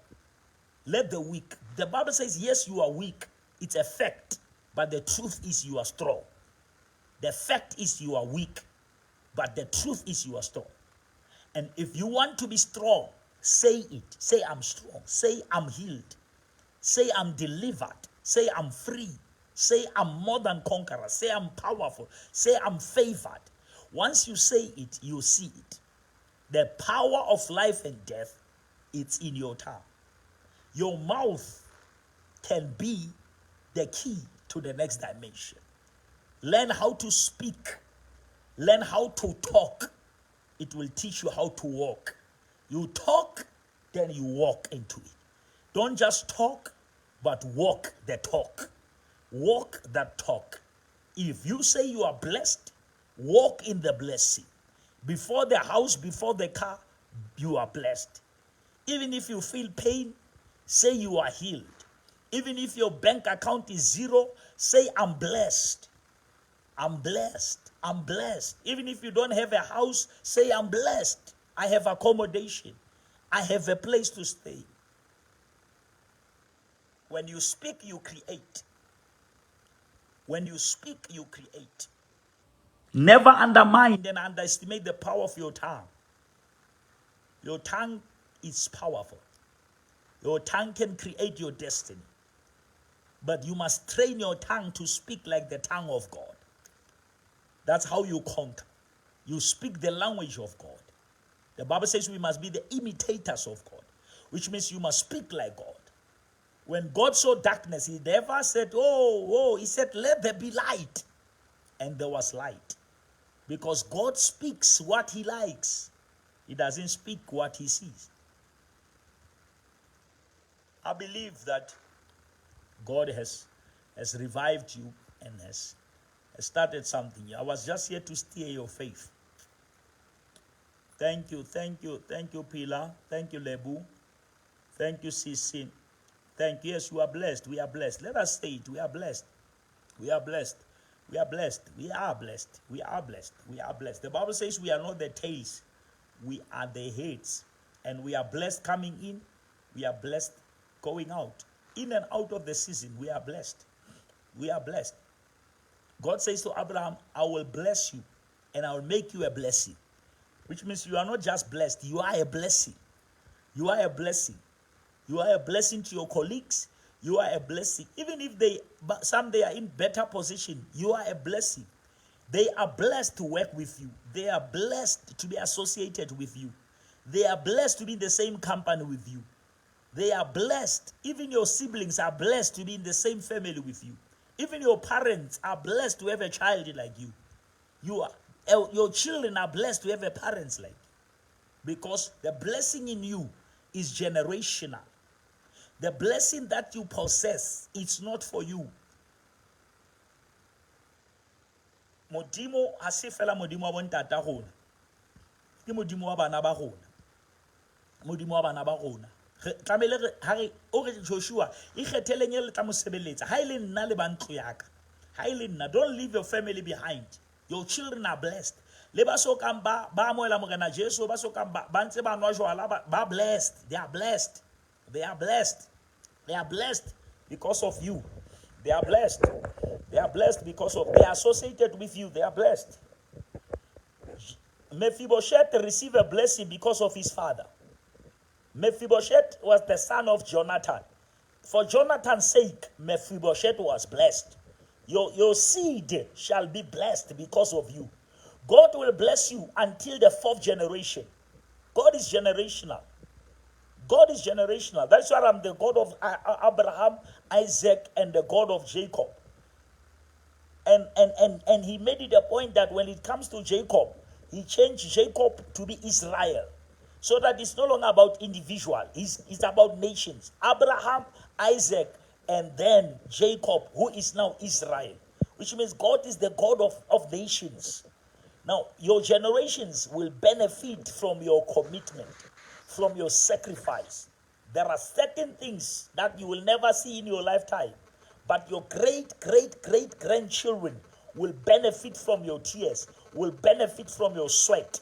Let the weak. The Bible says, yes, you are weak. It's a fact. But the truth is you are strong. The fact is you are weak. But the truth is you are strong. And if you want to be strong, say it. Say I'm strong. Say I'm healed. Say I'm delivered. Say I'm free. Say I'm more than conqueror. Say I'm powerful. Say I'm favored. Once you say it, you see it. The power of life and death, it's in your tongue. Your mouth can be the key to the next dimension. Learn how to speak. Learn how to talk. It will teach you how to walk. You talk, then you walk into it. Don't just talk, but walk the talk. Walk that talk. If you say you are blessed, walk in the blessing. Before the house, before the car, you are blessed. Even if you feel pain, say you are healed. Even if your bank account is zero, say I'm blessed. I'm blessed. I'm blessed. Even if you don't have a house, say I'm blessed. I have accommodation. I have a place to stay. When you speak, you create. When you speak, you create. Never undermine and underestimate the power of your tongue. Your tongue is powerful. Your tongue can create your destiny. But you must train your tongue to speak like the tongue of God. That's how you conquer. You speak the language of God. The Bible says we must be the imitators of God, which means you must speak like God. When God saw darkness, he never said, oh, oh, he said, let there be light. And there was light. Because God speaks what he likes. He doesn't speak what he sees. I believe that God has revived you and has started something. I was just here to steer your faith. Thank you, thank you, thank you, Pilar. Thank you, Lebu. Thank you, Sisin. Thank you. Yes, you are blessed. We are blessed. Let us say it. We are blessed. We are blessed. We are blessed. We are blessed. We are blessed. We are blessed. The Bible says we are not the tails. We are the heads. And we are blessed coming in. We are blessed going out. In and out of the season, we are blessed. We are blessed. God says to Abraham, I will bless you and I will make you a blessing. Which means you are not just blessed, you are a blessing. You are a blessing. You are a blessing to your colleagues. You are a blessing. Even if they some they are in better position, you are a blessing. They are blessed to work with you. They are blessed to be associated with you. They are blessed to be in the same company with you. They are blessed. Even your siblings are blessed to be in the same family with you. Even your parents are blessed to have a child like you. Your children are blessed to have a parents like you. Because the blessing in you is generational. The blessing that you possess, it's not for you. Modimo ha se fela modimo wa bontata rona. Ke modimo wa bana ba rona. Modimo wa bana ba rona. Re tlamehile re ha re o re Joshua ikgetheleng e le tla mo sebeletsa. Ha ile nna le ba ntlo ya ka. Ha ile nna, don't leave your family behind. Your children are blessed. Le ba so kang ba amohela Morena Jesu, ba so kang ba ntse ba nwa jwala, ba blessed. They are blessed. They are blessed. They are blessed because of you. They are blessed. They are blessed because of, they are associated with you. They are blessed. Mephibosheth received a blessing because of his father. Mephibosheth was the son of Jonathan. For Jonathan's sake, Mephibosheth was blessed. Your seed shall be blessed because of you. God will bless you until the fourth generation. God is generational. God is generational. That's why I'm the God of Abraham, Isaac, and the God of Jacob. And he made it a point that when it comes to Jacob, he changed Jacob to be Israel. So that it's no longer about individual. It's about nations. Abraham, Isaac, and then Jacob, who is now Israel. Which means God is the God of nations. Now, your generations will benefit from your commitment, from your sacrifice. There are certain things that you will never see in your lifetime, but your great, great, great grandchildren will benefit from your tears, will benefit from your sweat.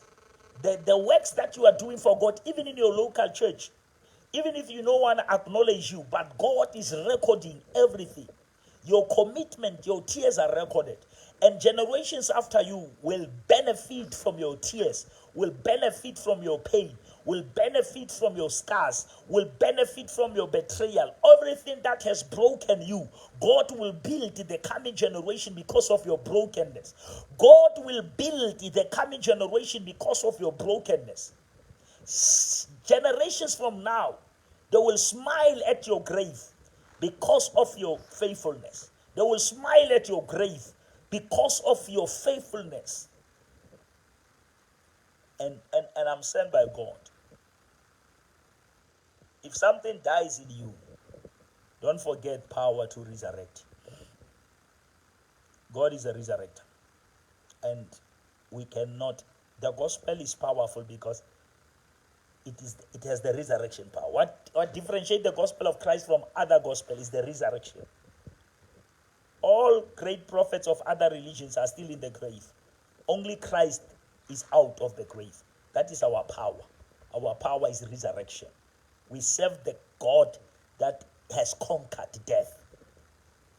The works that you are doing for God, even in your local church, even if you no one acknowledge you, but God is recording everything. Your commitment, your tears are recorded. And generations after you will benefit from your tears, will benefit from your pain, will benefit from your scars, will benefit from your betrayal. Everything that has broken you, God will build the coming generation because of your brokenness. God will build the coming generation because of your brokenness. Generations from now, they will smile at your grave because of your faithfulness. They will smile at your grave because of your faithfulness. And I'm sent by God. If something dies in you, don't forget power to resurrect. God is a resurrector. And we cannot. The gospel is powerful because it has the resurrection power. What differentiates the gospel of Christ from other gospel is the resurrection. All great prophets of other religions are still in the grave. Only Christ is out of the grave. That is our power. Our power is resurrection. We serve the God that has conquered death.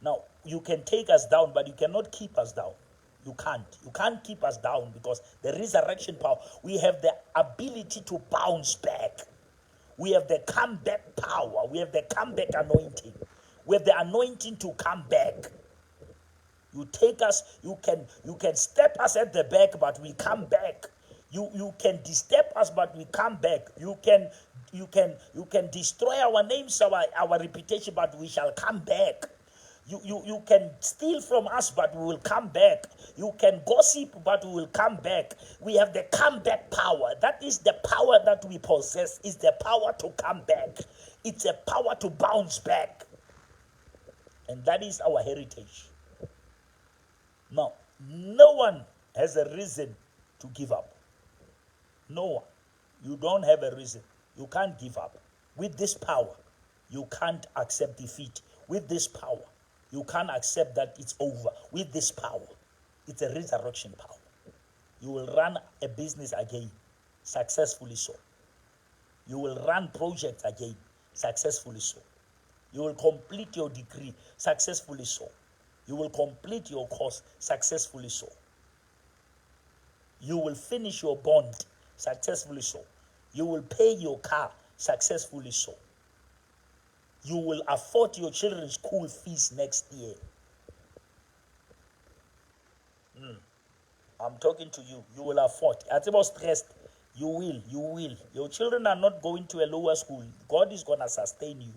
Now, you can take us down, but you cannot keep us down. You can't. You can't keep us down because the resurrection power, we have the ability to bounce back. We have the comeback power. We have the comeback anointing. We have the anointing to come back. You take us, you can step us at the back, but we come back. You can disturb us, but we come back. You can destroy our names, our reputation, but we shall come back. You can steal from us, but we will come back. You can gossip, but we will come back. We have the comeback power. That is the power that we possess, is the power to come back. It's a power to bounce back. And that is our heritage. Now, no one has a reason to give up. No one. You don't have a reason. You can't give up. With this power, you can't accept defeat. With this power, you can't accept that it's over. With this power, it's a resurrection power. You will run a business again, successfully so. You will run projects again, successfully so. You will complete your degree, successfully so. You will complete your course, successfully so. You will finish your bond, successfully so. You will pay your car, successfully so. You will afford your children's school fees next year. I'm talking to you. You will afford. At about stressed, you will. You will. Your children are not going to a lower school. God is going to sustain you.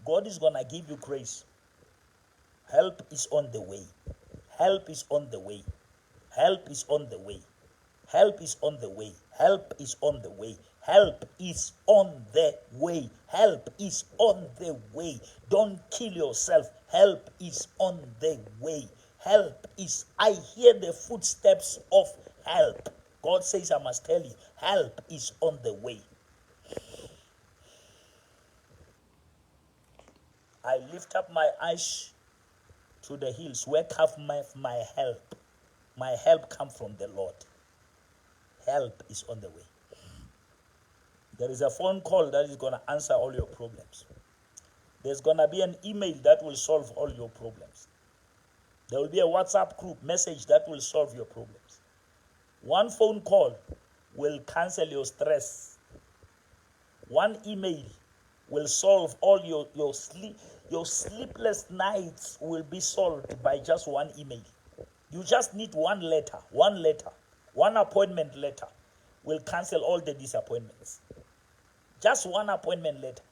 God is going to give you grace. Help is on the way. Help is on the way. Help is on the way. Help is on the way. Help is on the way. Help is on the way. Help is on the way. Don't kill yourself. Help is on the way. Help is, I hear the footsteps of help. God says I must tell you, help is on the way. I lift up my eyes to the hills. Where cometh my help? My help comes from the Lord. Help is on the way. There is a phone call that is going to answer all your problems. There's going to be an email that will solve all your problems. There will be a WhatsApp group message that will solve your problems. One phone call will cancel your stress. One email will solve all your sleep. Your sleepless nights will be solved by just one email. You just need one letter, one letter, one appointment letter will cancel all the disappointments. Just one appointment letter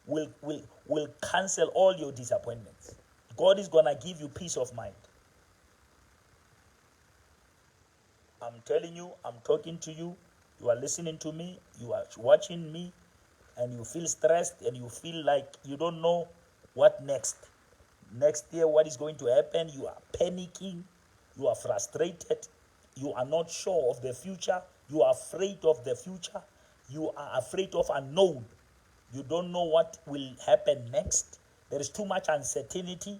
will cancel all your disappointments. God is going to give you peace of mind. I'm telling you, I'm talking to you. You are listening to me. You are watching me. And you feel stressed and you feel like you don't know what next. Next year, what is going to happen? You are panicking. You are frustrated. You are not sure of the future. You are afraid of the future. You are afraid of unknown. You don't know what will happen next. There is too much uncertainty.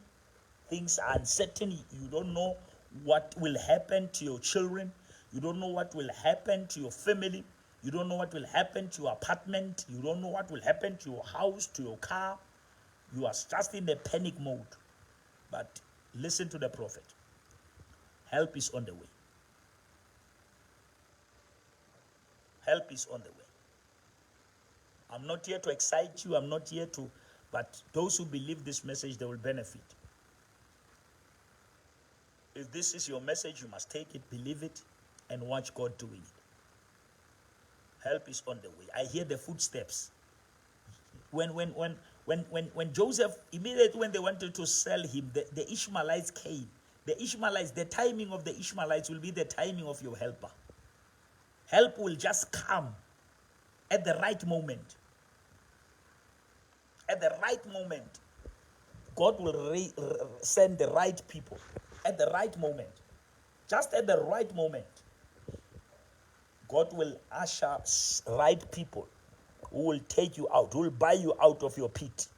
Things are uncertain. You don't know what will happen to your children. You don't know what will happen to your family. You don't know what will happen to your apartment. You don't know what will happen to your house, to your car. You are just in the panic mode. But listen to the prophet. Help is on the way. Help is on the way. I'm not here to excite you. I'm not here to... But those who believe this message, they will benefit. If this is your message, you must take it, believe it, and watch God doing it. Help is on the way. I hear the footsteps. When Joseph, immediately when they wanted to sell him, the Ishmaelites came. The Ishmaelites, the timing of the Ishmaelites will be the timing of your helper. Help will just come at the right moment. At the right moment, God will send the right people At the right moment. Just at the right moment. God will usher right people who will take you out, who will buy you out of your pit.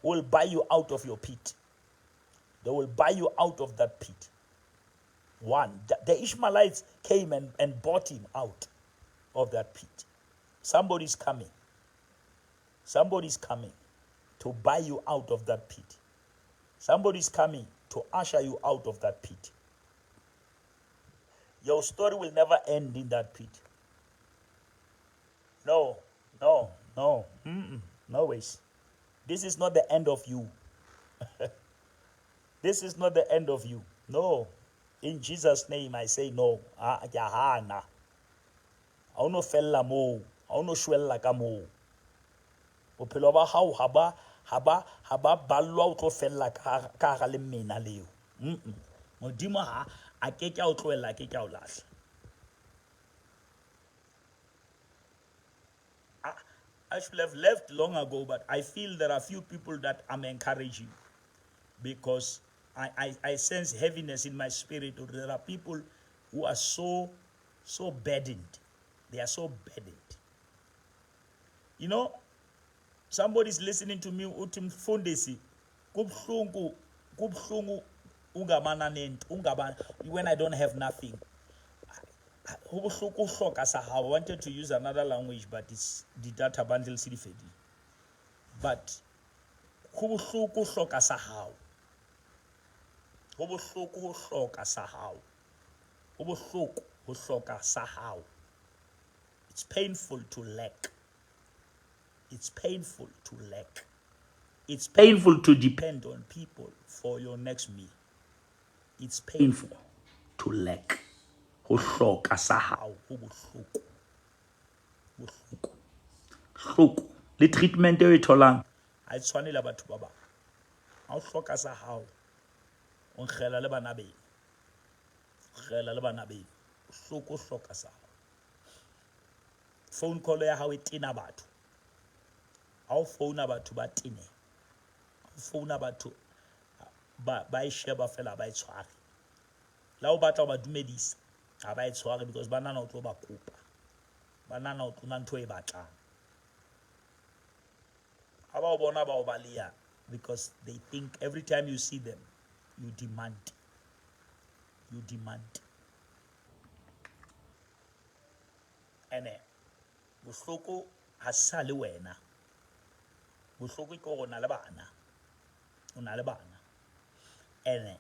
Who will buy you out of your pit. They will buy you out of that pit. One, the Ishmaelites came and bought him out of that pit. Somebody's coming. Somebody's coming to buy you out of that pit. Somebody's coming to usher you out of that pit. Your story will never end in that pit. No, no, no, no ways. This is not the end of you. This is not the end of you. No. In Jesus' name, I say no. Ah, ke a hana. Ha o no fella moo. Ha o no shwella ka moo. Bophelo ba hao ha ba ha ba ha ba ballwa o tlo fella ka hara lemena leo. Modimo ha a ke ke a o tlohella, a ke ke a o lahla. I should have left long ago, but I feel there are few people that I'm encouraging because I sense heaviness in my spirit. There are people who are so, so burdened. They are so burdened. You know, somebody's listening to me, uthi mfundisi, kubuhlungu, kubuhlungu ungamana nento, ungaba, when I don't have nothing. Ho bohloko ho hloka sa hao. I wanted to use another language, but it's the data bundle se di fedile. But ho bohloko ho hloka sa hao. Ho bohloko ho hloka sa hao. Ho bohloko ho hloka sa hao. It's painful to lack. It's painful to lack. It's painful to depend on people for your next meal. It's painful to lack. Ho hloka sa hao, ho bohloko. Bohloko. Hloko. Le treatment eo e tholang, ha e tshwane le batho ba bang. Ha o hloka sa hao, o nkgela le bana beno. Nkgela le bana beno. Bohloko ho hloka sa hao. Phone call ya hao e tena batho. Ha o founa batho ba tene. Ha o founa batho ba e sheba fela ba e tshware. La o batla ho ba dumedisa, ha ba e tshware because ba nahana o tlo ba kopa. Ba nahana o tlo na ntho e batlang. Ha ba o bona ba o baleha because they think every time you see them, you demand. You demand. Ene, bohloko ha sa le wena. Bohloko ke hore o na le bana. O na le bana. Ene,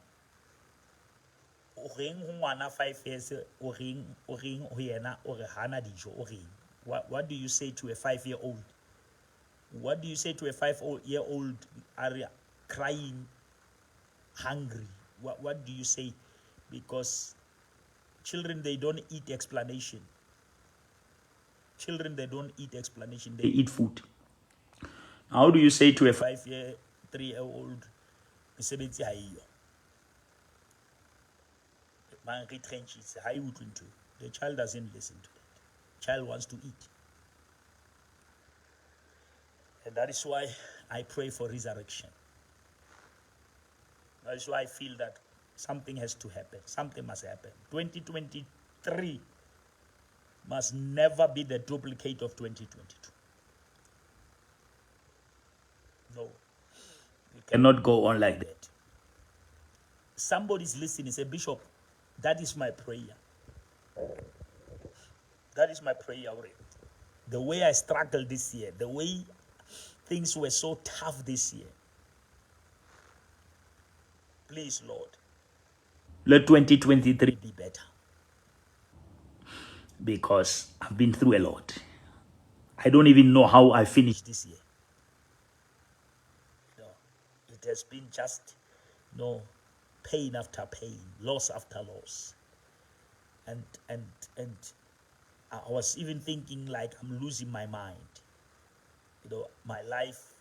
o reng ho ngwana 5 years, o reng, o reng ho yena, o re hana dijo, o reng? What do you say to a 5-year-old? What do you say to a 5-year-old are crying, hungry? What do you say? Because children, they don't eat explanation. Children, they don't eat explanation. They eat food. How do you say to a 5-year, 3-year-old, mesebetsi ha eyo? Ba retrenchitse, ha e utlwe ntho eo. The child doesn't listen to that. Child wants to eat. And that is why I pray for resurrection. That is why I feel that something has to happen. Something must happen. 2023 must never be the duplicate of 2022. No. We cannot go on like that. Somebody's listening, say, Bishop, that is my prayer. That is my prayer already. The way I struggled this year, the way things were so tough this year. Please, Lord, let 2023 be better. Because I've been through a lot. I don't even know how I finished this year. No, it has been just, you know, pain after pain, loss after loss. And I was even thinking like I'm losing my mind. You know, my life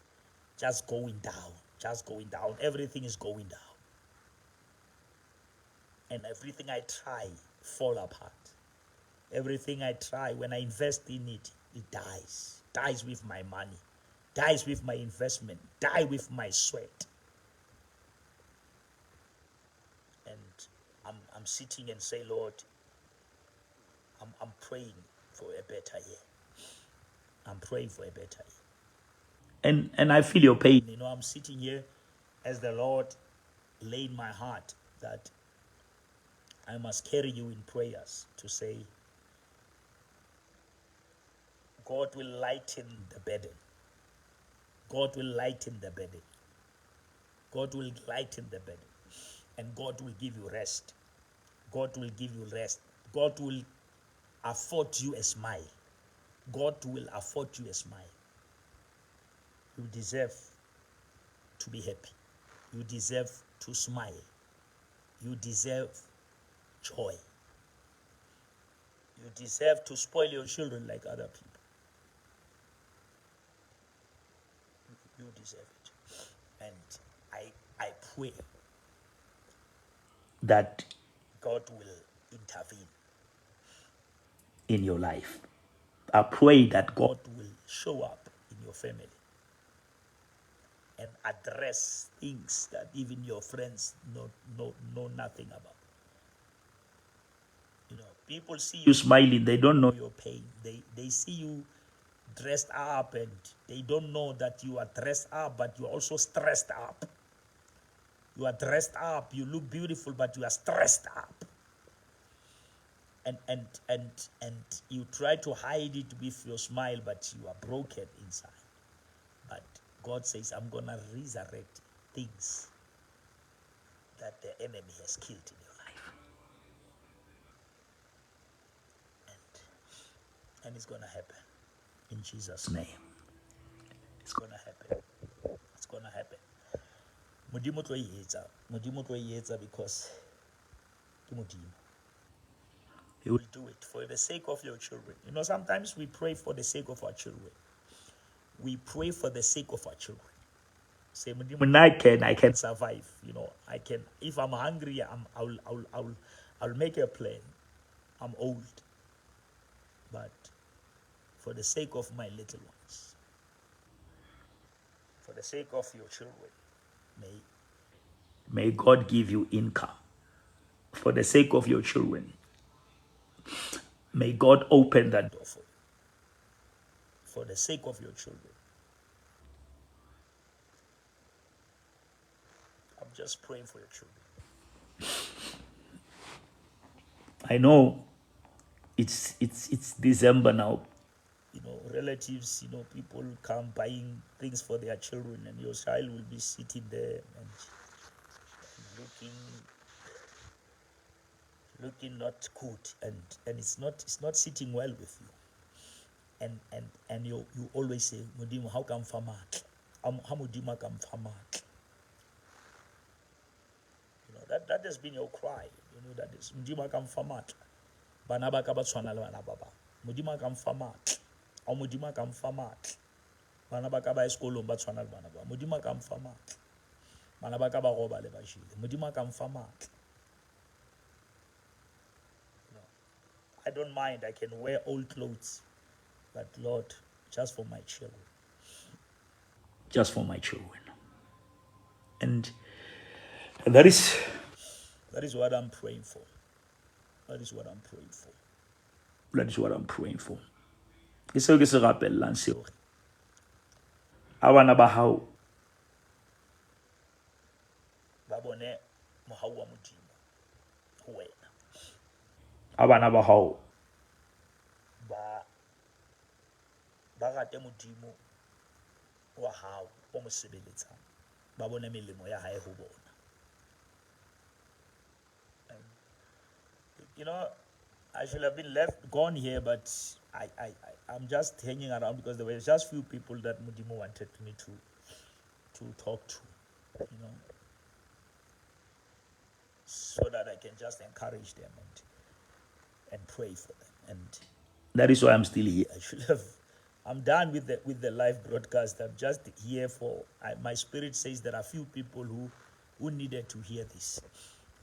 just going down, just going down. Everything is going down. And everything I try fall apart. Everything I try, when I invest in it, it dies. Dies with my money. Dies with my investment. Die with my sweat. And sitting and say, Lord, I'm praying for a better year. I'm praying for a better year. And I feel your pain. You know, I'm sitting here as the Lord laid my heart that I must carry you in prayers to say, God will lighten the burden. God will lighten the burden. God will lighten the burden. And God will give you rest. God will give you rest. God will afford you a smile. God will afford you a smile. You deserve to be happy. You deserve to smile. You deserve joy. You deserve to spoil your children like other people. You deserve it. And I pray that God will intervene in your life. I pray that God will show up in your family and address things that even your friends know nothing about. You know, people see you smiling, they don't know your pain. They see you dressed up and they don't know that you are dressed up, but you are also stressed up. You are dressed up, you look beautiful, but you are stressed up. And you try to hide it with your smile, but you are broken inside. But God says, I'm going to resurrect things that the enemy has killed in your life. And it's going to happen. In Jesus' name. It's going to happen. It's going to happen. Modimo tlo e etsa. Modimo tlo e etsa because ke Modimo. He will do it for the sake of your children. You know, sometimes we pray for the sake of our children. We pray for the sake of our children. Say, Modimo, I can survive. You know, I can. If I'm hungry, I'll make a plan. I'm old, but for the sake of my little ones, for the sake of your children, may God give you income. For the sake of your children, may God open that door for you. For the sake of your children. I'm just praying for your children. I know it's December now. You know, relatives, you know, people come buying things for their children, and your child will be sitting there and looking not good, and it's not sitting well with you. And you always say, Modimo, how come fa matla? Ha Modimo a ka mpha matla? You know, that has been your cry. You know, that is Modimo a ka mpha matla. Bana ba ka ba tshwana le bana ba bang. Modimo a ka mpha matla. Ao Modimo a ka mpha matla. Bana ba ka ba ye sekolong ba tshwana le bana ba. Modimo a ka mpha matla. Bana ba ka ba robale ba jele. Modimo a ka mpha matla. No, I don't mind. I can wear old clothes. But Lord, just for my children. Just for my children. And that is what I'm praying for. That is what I'm praying for. That is what I'm praying for. Ke seo ke se rapellang seo. A bana ba hao ba bone mohau wa Modimo ho wena. A bana ba hao ba rate Modimo wa hao o mo sebeletsang. Ba bone melemo ya hae ho bona. And, you know, I should have been left gone here, but I'm just hanging around because there were just few people that Modimo wanted me to talk to, you know, so that I can just encourage them and pray for them. And that is why I'm still here. I should have. I'm done with the live broadcast. I'm just here for I, my spirit says there are few people who needed to hear this,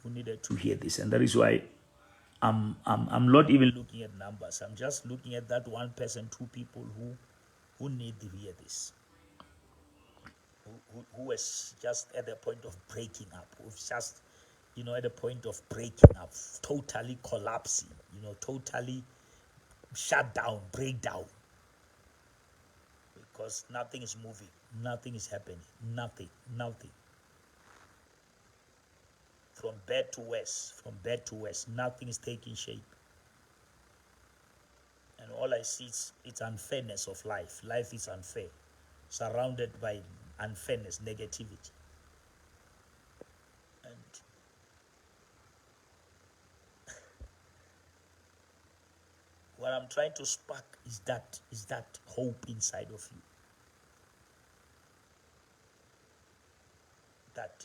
who needed to hear this, and that is why I'm not even looking at numbers. I'm just looking at that one person, two people who need to hear this, who is just at the point of breaking up, who's just You know, at the point of breaking up, totally collapsing, you know, totally shut down, breakdown. Because nothing is moving, nothing is happening, nothing, nothing. From bad to worse, from bad to worse, nothing is taking shape. And all I see is it's unfairness of life. Life is unfair, surrounded by unfairness, negativity. And what I'm trying to spark is that hope inside of you. That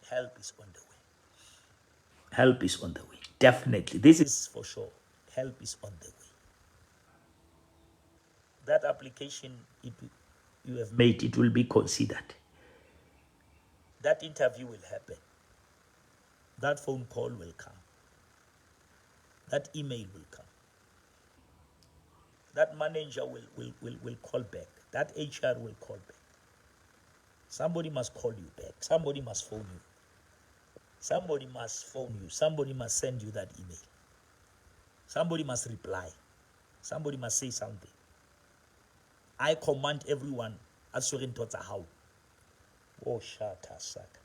help is on the way. Help is on the way. Definitely. This is for sure. Help is on the way. That application you have made, it will be considered. That interview will happen. That phone call will come. That email will come. That manager will call back. That HR will call back. Somebody must call you back. Somebody must phone you. Somebody must phone you. Somebody must send you that email. Somebody must reply. Somebody must say something. I command everyone a tshwere ntho tsa hao. Oh, shata saka.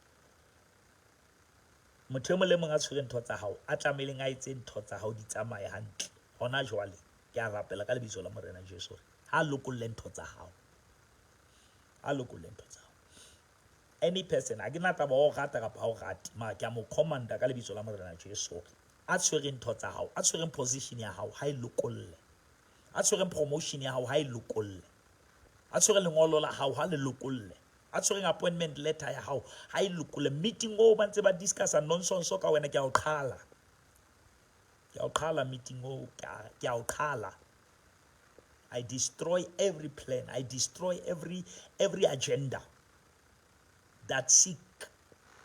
Motho e mong le mong a tshwere ntho tsa hao, a tlamehileng a etse ntho tsa hao di tsamaye hantle. Hona jwale, ke a rapela ka lebitso la Morena Jesu hore ha lokolle ntho tsa hao. Ha lokolle ntho tsa hao. Any person, ha ke na taba o rata kapa ha o rate, mara ke a mo commanda ka lebitso la Morena Jesu hore a tshwere ntho tsa hao, a tshwereng position ya hao, ha e lokolle. A tshwereng promotion ya hao, ha e lokolle. A tshwere lengolo la hao, ha le lokolle. A tshwereng appointment letter ya hao, ha e lokolle. Meeting oo ba ntse ba discussa nonsense ka wena, ke a o qhala. Ke a o qhala meeting oo, ke a o qhala. I destroy every plan. I destroy every agenda that seek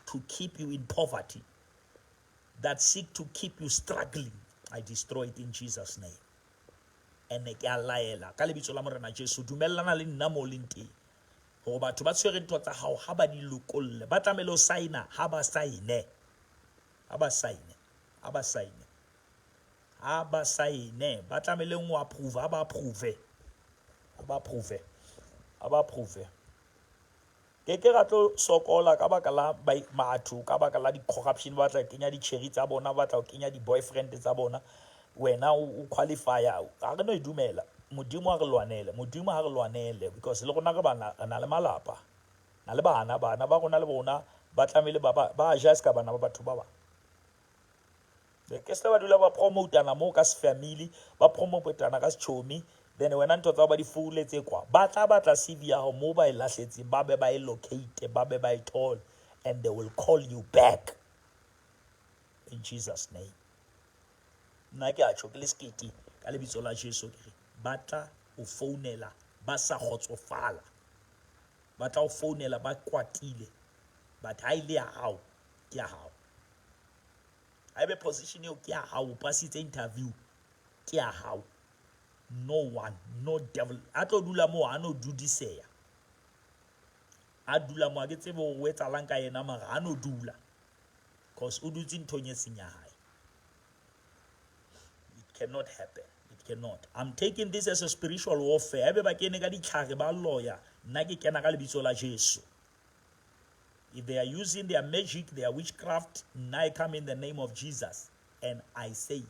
to keep you in poverty, that seek to keep you struggling. I destroy it in Jesus' name. And ke a laela ka lebitso la Morena Jesu, dumellana le nna mo leng teng hore batho ba tshwere ntho tsa hao ha ba di lokolle, ba tlamehile ho signa, ha ba sign-e, ha ba sign-e, ha ba sign-e, ha ba sign-e, ba tlamehile ho approve, ha ba approve, ha ba approve, ha ba approve. Ke ke ra tlo sokola ka baka la batho, ka baka la di-corruption, ba tla kenya di-cherry tsa bona, ba tla ho kenya di-boyfriend tsa bona. Wena o qualify-a, ha re no e dumela. Modimo ha re lwanele, Modimo ha re lwanele, because le rona re bana, re na le malapa, na le bana, bana ba rona le bona ba tlamehile ba ja se ka bana ba batho ba bang. Ke se ba dula ba promotana moo ka se-family, ba promotana ka setjhomi, then wena ntho tsa hao ba di fouletse kwa. Ba tla batla CV ya hao moo ba e lahletseng, ba be ba e locate, ba be ba e thole, and they will call you back in Jesus' name. Nna ke a tjho ke le sekete ka lebitso la Jesu, ke re ba tla o founela ba sa kgotsofala, ba tla o founela ba kwatile, but ha e le ya hao ke ya hao. Ha ebe position eo ke ya hao, o pasitse interview ke ya hao. No one, no devil a tlo dula moo, a no dudiseya, a dula moo, ha ke tsebe hore o etsahalang ka yena, mara ha no dula, cause o dutse nthong e seng ya hae. It cannot happen. It cannot. I'm taking this as a spiritual warfare. Haebe ba kene ka ditlhare ba loya, nna ke kena ka lebitso la Jesu. If they are using their magic, their witchcraft, nna I come in the name of Jesus and I say,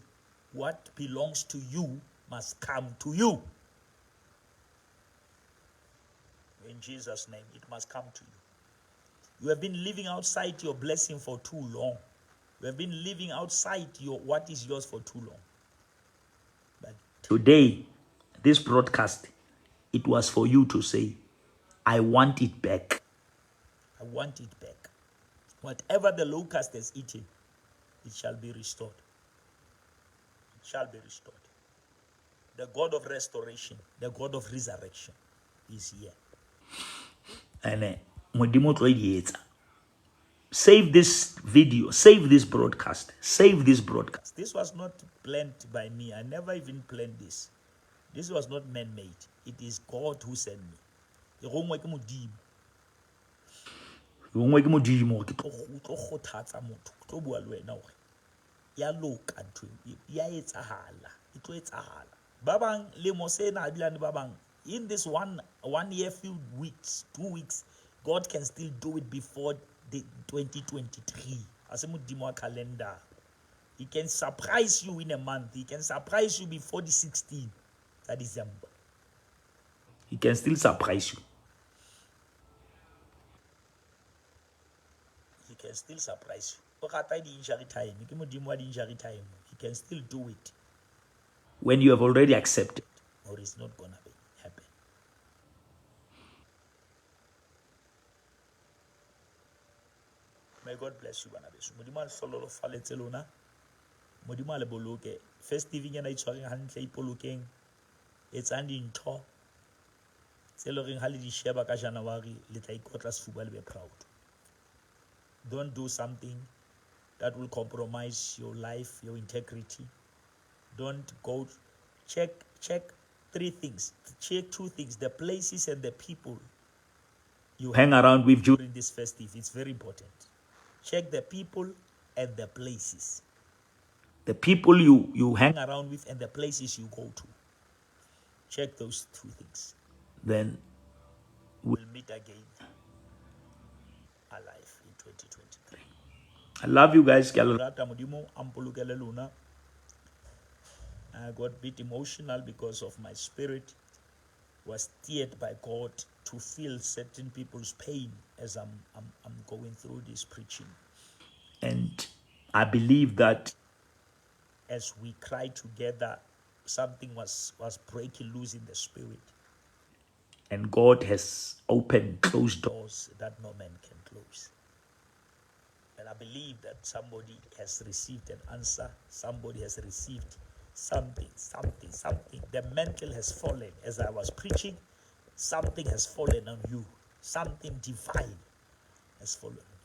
what belongs to you must come to you. In Jesus' name, it must come to you. You have been living outside your blessing for too long. You have been living outside your what is yours for too long. But today, this broadcast, it was for you to say, I want it back. I want it back. Whatever the locust has eaten, it shall be restored. It shall be restored. The God of restoration, the God of resurrection is here. And Modimo tlo e etsa. Save this video, save this broadcast, save this broadcast. This was not planned by me. I never even planned this. This was not man-made. It is God who sent me. E rongwa ke Modimo. Ke bongwe ke Modimo gore ke tlo kgothatsa motho, ke tlo bua le wena gore ya loka ntho e, ya etsahala, e tlo etsahala. Ba bang lemo sena ebilane ba bang in this one year, few weeks, 2 weeks, God can still do it before the 2023. A se Modimo wa calendar. He can surprise you in a month. He can surprise you before the 16 tsa December. He can still surprise you. He can still surprise you. O rata di-injury time. Ke Modimo wa di-injury time. He can still do it when you have already accepted or it's not gonna be happen. May God bless you bana beso. Modimo a le hlohonolofaletse lona. Modimo a le boloke. Festive ena itshwareng hantle, ipolokeng. Etsang dintho tse le reng ha le di sheba ka January le tla ikotla sefuba le be proud. Don't do something that will compromise your life, your integrity. Don't go check three things. Check two things, the places and the people you hang around with during this festive. It's very important. Check the people and the places. The people you hang around with and the places you go to. Check those two things. Then we'll meet again alive in 2023. I love you guys. Ke a le rata. Modimo a mpolokele lona. I got a bit emotional because of my spirit was steered by God to feel certain people's pain as I'm going through this preaching. And I believe that as we cried together, something was breaking loose in the spirit. And God has opened closed doors that no man can close. And I believe that somebody has received an answer. Somebody has received something, something, something. The mantle has fallen. As I was preaching, something has fallen on you. Something divine has fallen on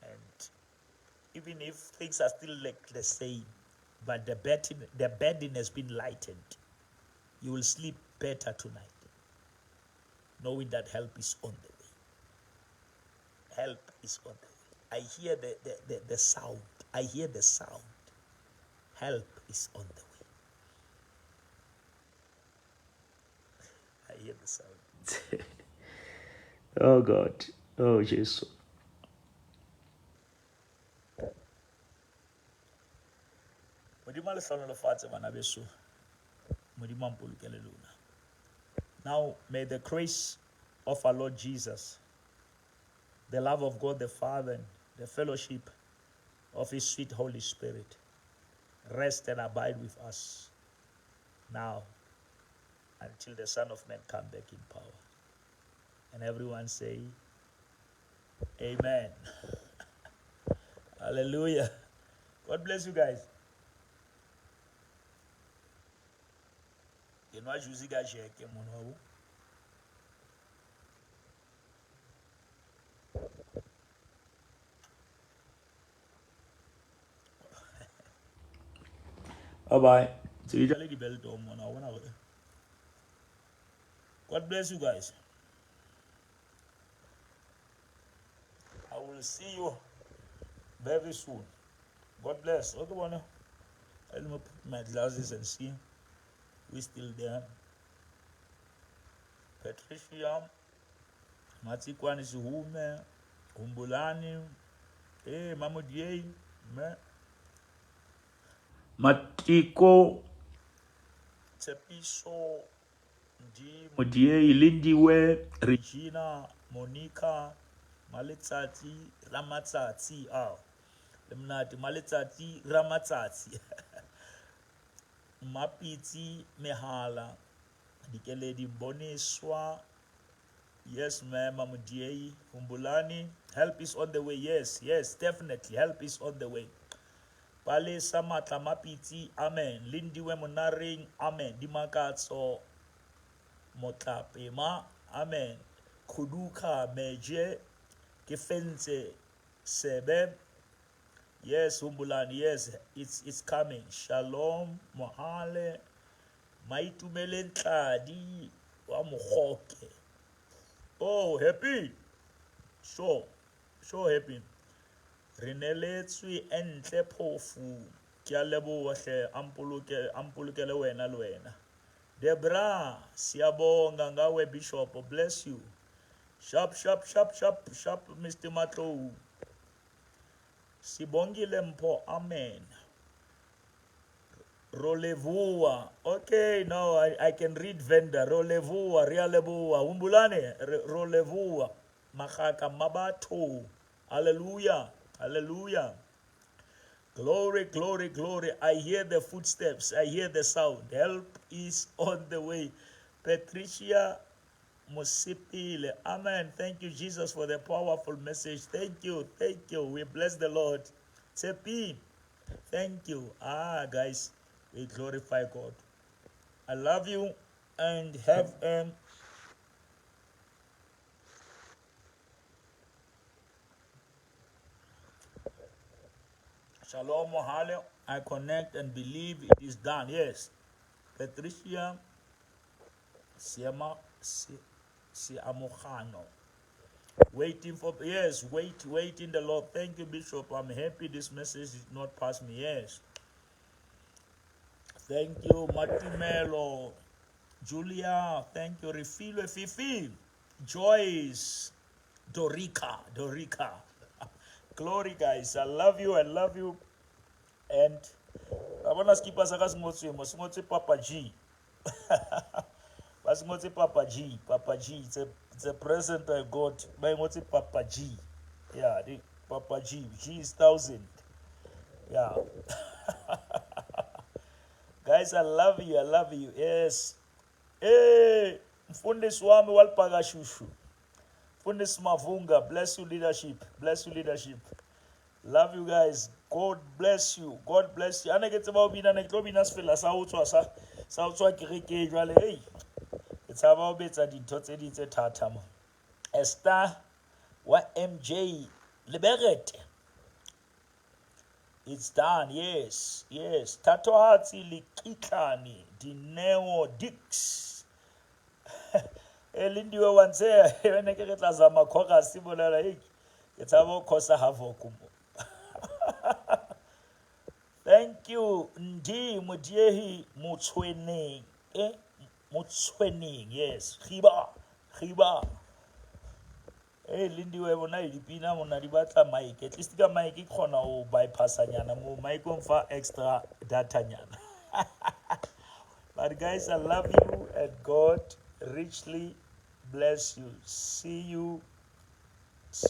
you. And even if things are still like the same, but the burden has been lightened. You will sleep better tonight, knowing that help is on the way. Help is on the way. I hear the sound. I hear the sound. Help is on the way. I hear the sound. Oh God. Oh Jesus. Modimo a le hlohonolofatse bana beso. Modimo a mpolokele lona. Now may the grace of our Lord Jesus, the love of God the Father, and the fellowship of his sweet Holy Spirit rest and abide with us now until the Son of Man come back in power. And everyone say, Amen. Hallelujah. God bless you guys. Ke nwa juice ka jeke mono wa bo. Bye bye. Se ke jale di-belt mona, wa bona hore. God bless you guys. I will see you very soon. God bless. Okay, bona. Let me put my glasses and see. We still there. Patricia, Matsikwane Sihume, Humbulani, hey, Mamodier, me. Matiko, Tsepiso, Ndi Modiei, Lindiwe, Regina, Monica, Maletsatsi, Ramatsatsi, ah, le monate, Maletsatsi, Ramatsatsi, Mapitsi, Mehala, Dikeledi Mboniswa, yes, ma'am, Mamodiei, Humbulani, help is on the way, yes, yes, definitely, help is on the way. Palesa Matla Mapitsi, amen. Lindiwe Monareng, amen. Dimakatso Motlapema, amen. Khuduka Meje, Kefentse Sebe, yes, Humbulani, yes, it's coming. Shalom Mohale, Maitumeleng Tladi wa Mogoke. Oh, happy. Sure. So happy. Re neletswe entle phofu. Ke a leboha hle a mpoloke a mpolokele wena le wena. Debra, siyabonga ngawe Bishop. Bless you. Sharp, sharp, sharp, sharp, sharp, Mr. Matlou. Sibongile Mpho, amen. Rolevua. Okay, now I can read Venda. Rolevua, Rialeboa. Humbulane, Rolevua. Magaka Mabatho. Hallelujah. Hallelujah. Glory, glory, glory. I hear the footsteps. I hear the sound. Help is on the way. Patricia Musipile. Amen. Thank you, Jesus, for the powerful message. Thank you. Thank you. We bless the Lord. Tsepi. Thank you. Ah, guys, we glorify God. I love you and have a shalom. Mohale. I connect and believe it is done. Yes. Patricia Siema Siamogano. Waiting for, yes, wait, wait in the Lord. Thank you, Bishop. I'm happy this message did not pass me. Yes. Thank you, Matumelo. Julia, thank you. Refilwe Fifi. Joyce. Dorica. Dorica. Glory, guys. I love you. I love you. And I bona skipa sa ka se ngotswe mo se ngotswe Papa G. Ba se ngotse Papa G. Papa G. It's a present I got. Ba ngotse Papa G. Yeah, the Papa G. G is 1,000. Yeah. Guys, I love you. I love you. Yes. Hey, mfundisi wami walipaka shushu. Mfundisi Mavunga, bless you leadership. Bless you leadership. Love you guys. God bless you. God bless you. Ane ke tseba ho bina, ne ke tlo bina sefela sa ho tswa sa ho tswa kerekeng jwale. Hey, ke tshaba ho betsa dintho tse ding tse thata mo. Esther wa MJ Liberete. It's done. Yes. Yes. Thatohatsi Likitlani Dineo Dix. E Lindiwe wa ntse ne ke re tla zama chorus bolela hey ke tshaba ho cause havoc mo. Thank you Ndi Modiehi Motshweneng. Eh Motshweneng. Yes. Khiba. Khiba. Hey Lindiwe bona dipina mona di batla mic. At least ka mic ke kgona ho bypassa nyana mo mic o mfa extra data nyana. But guys, I love you and God richly bless you. See you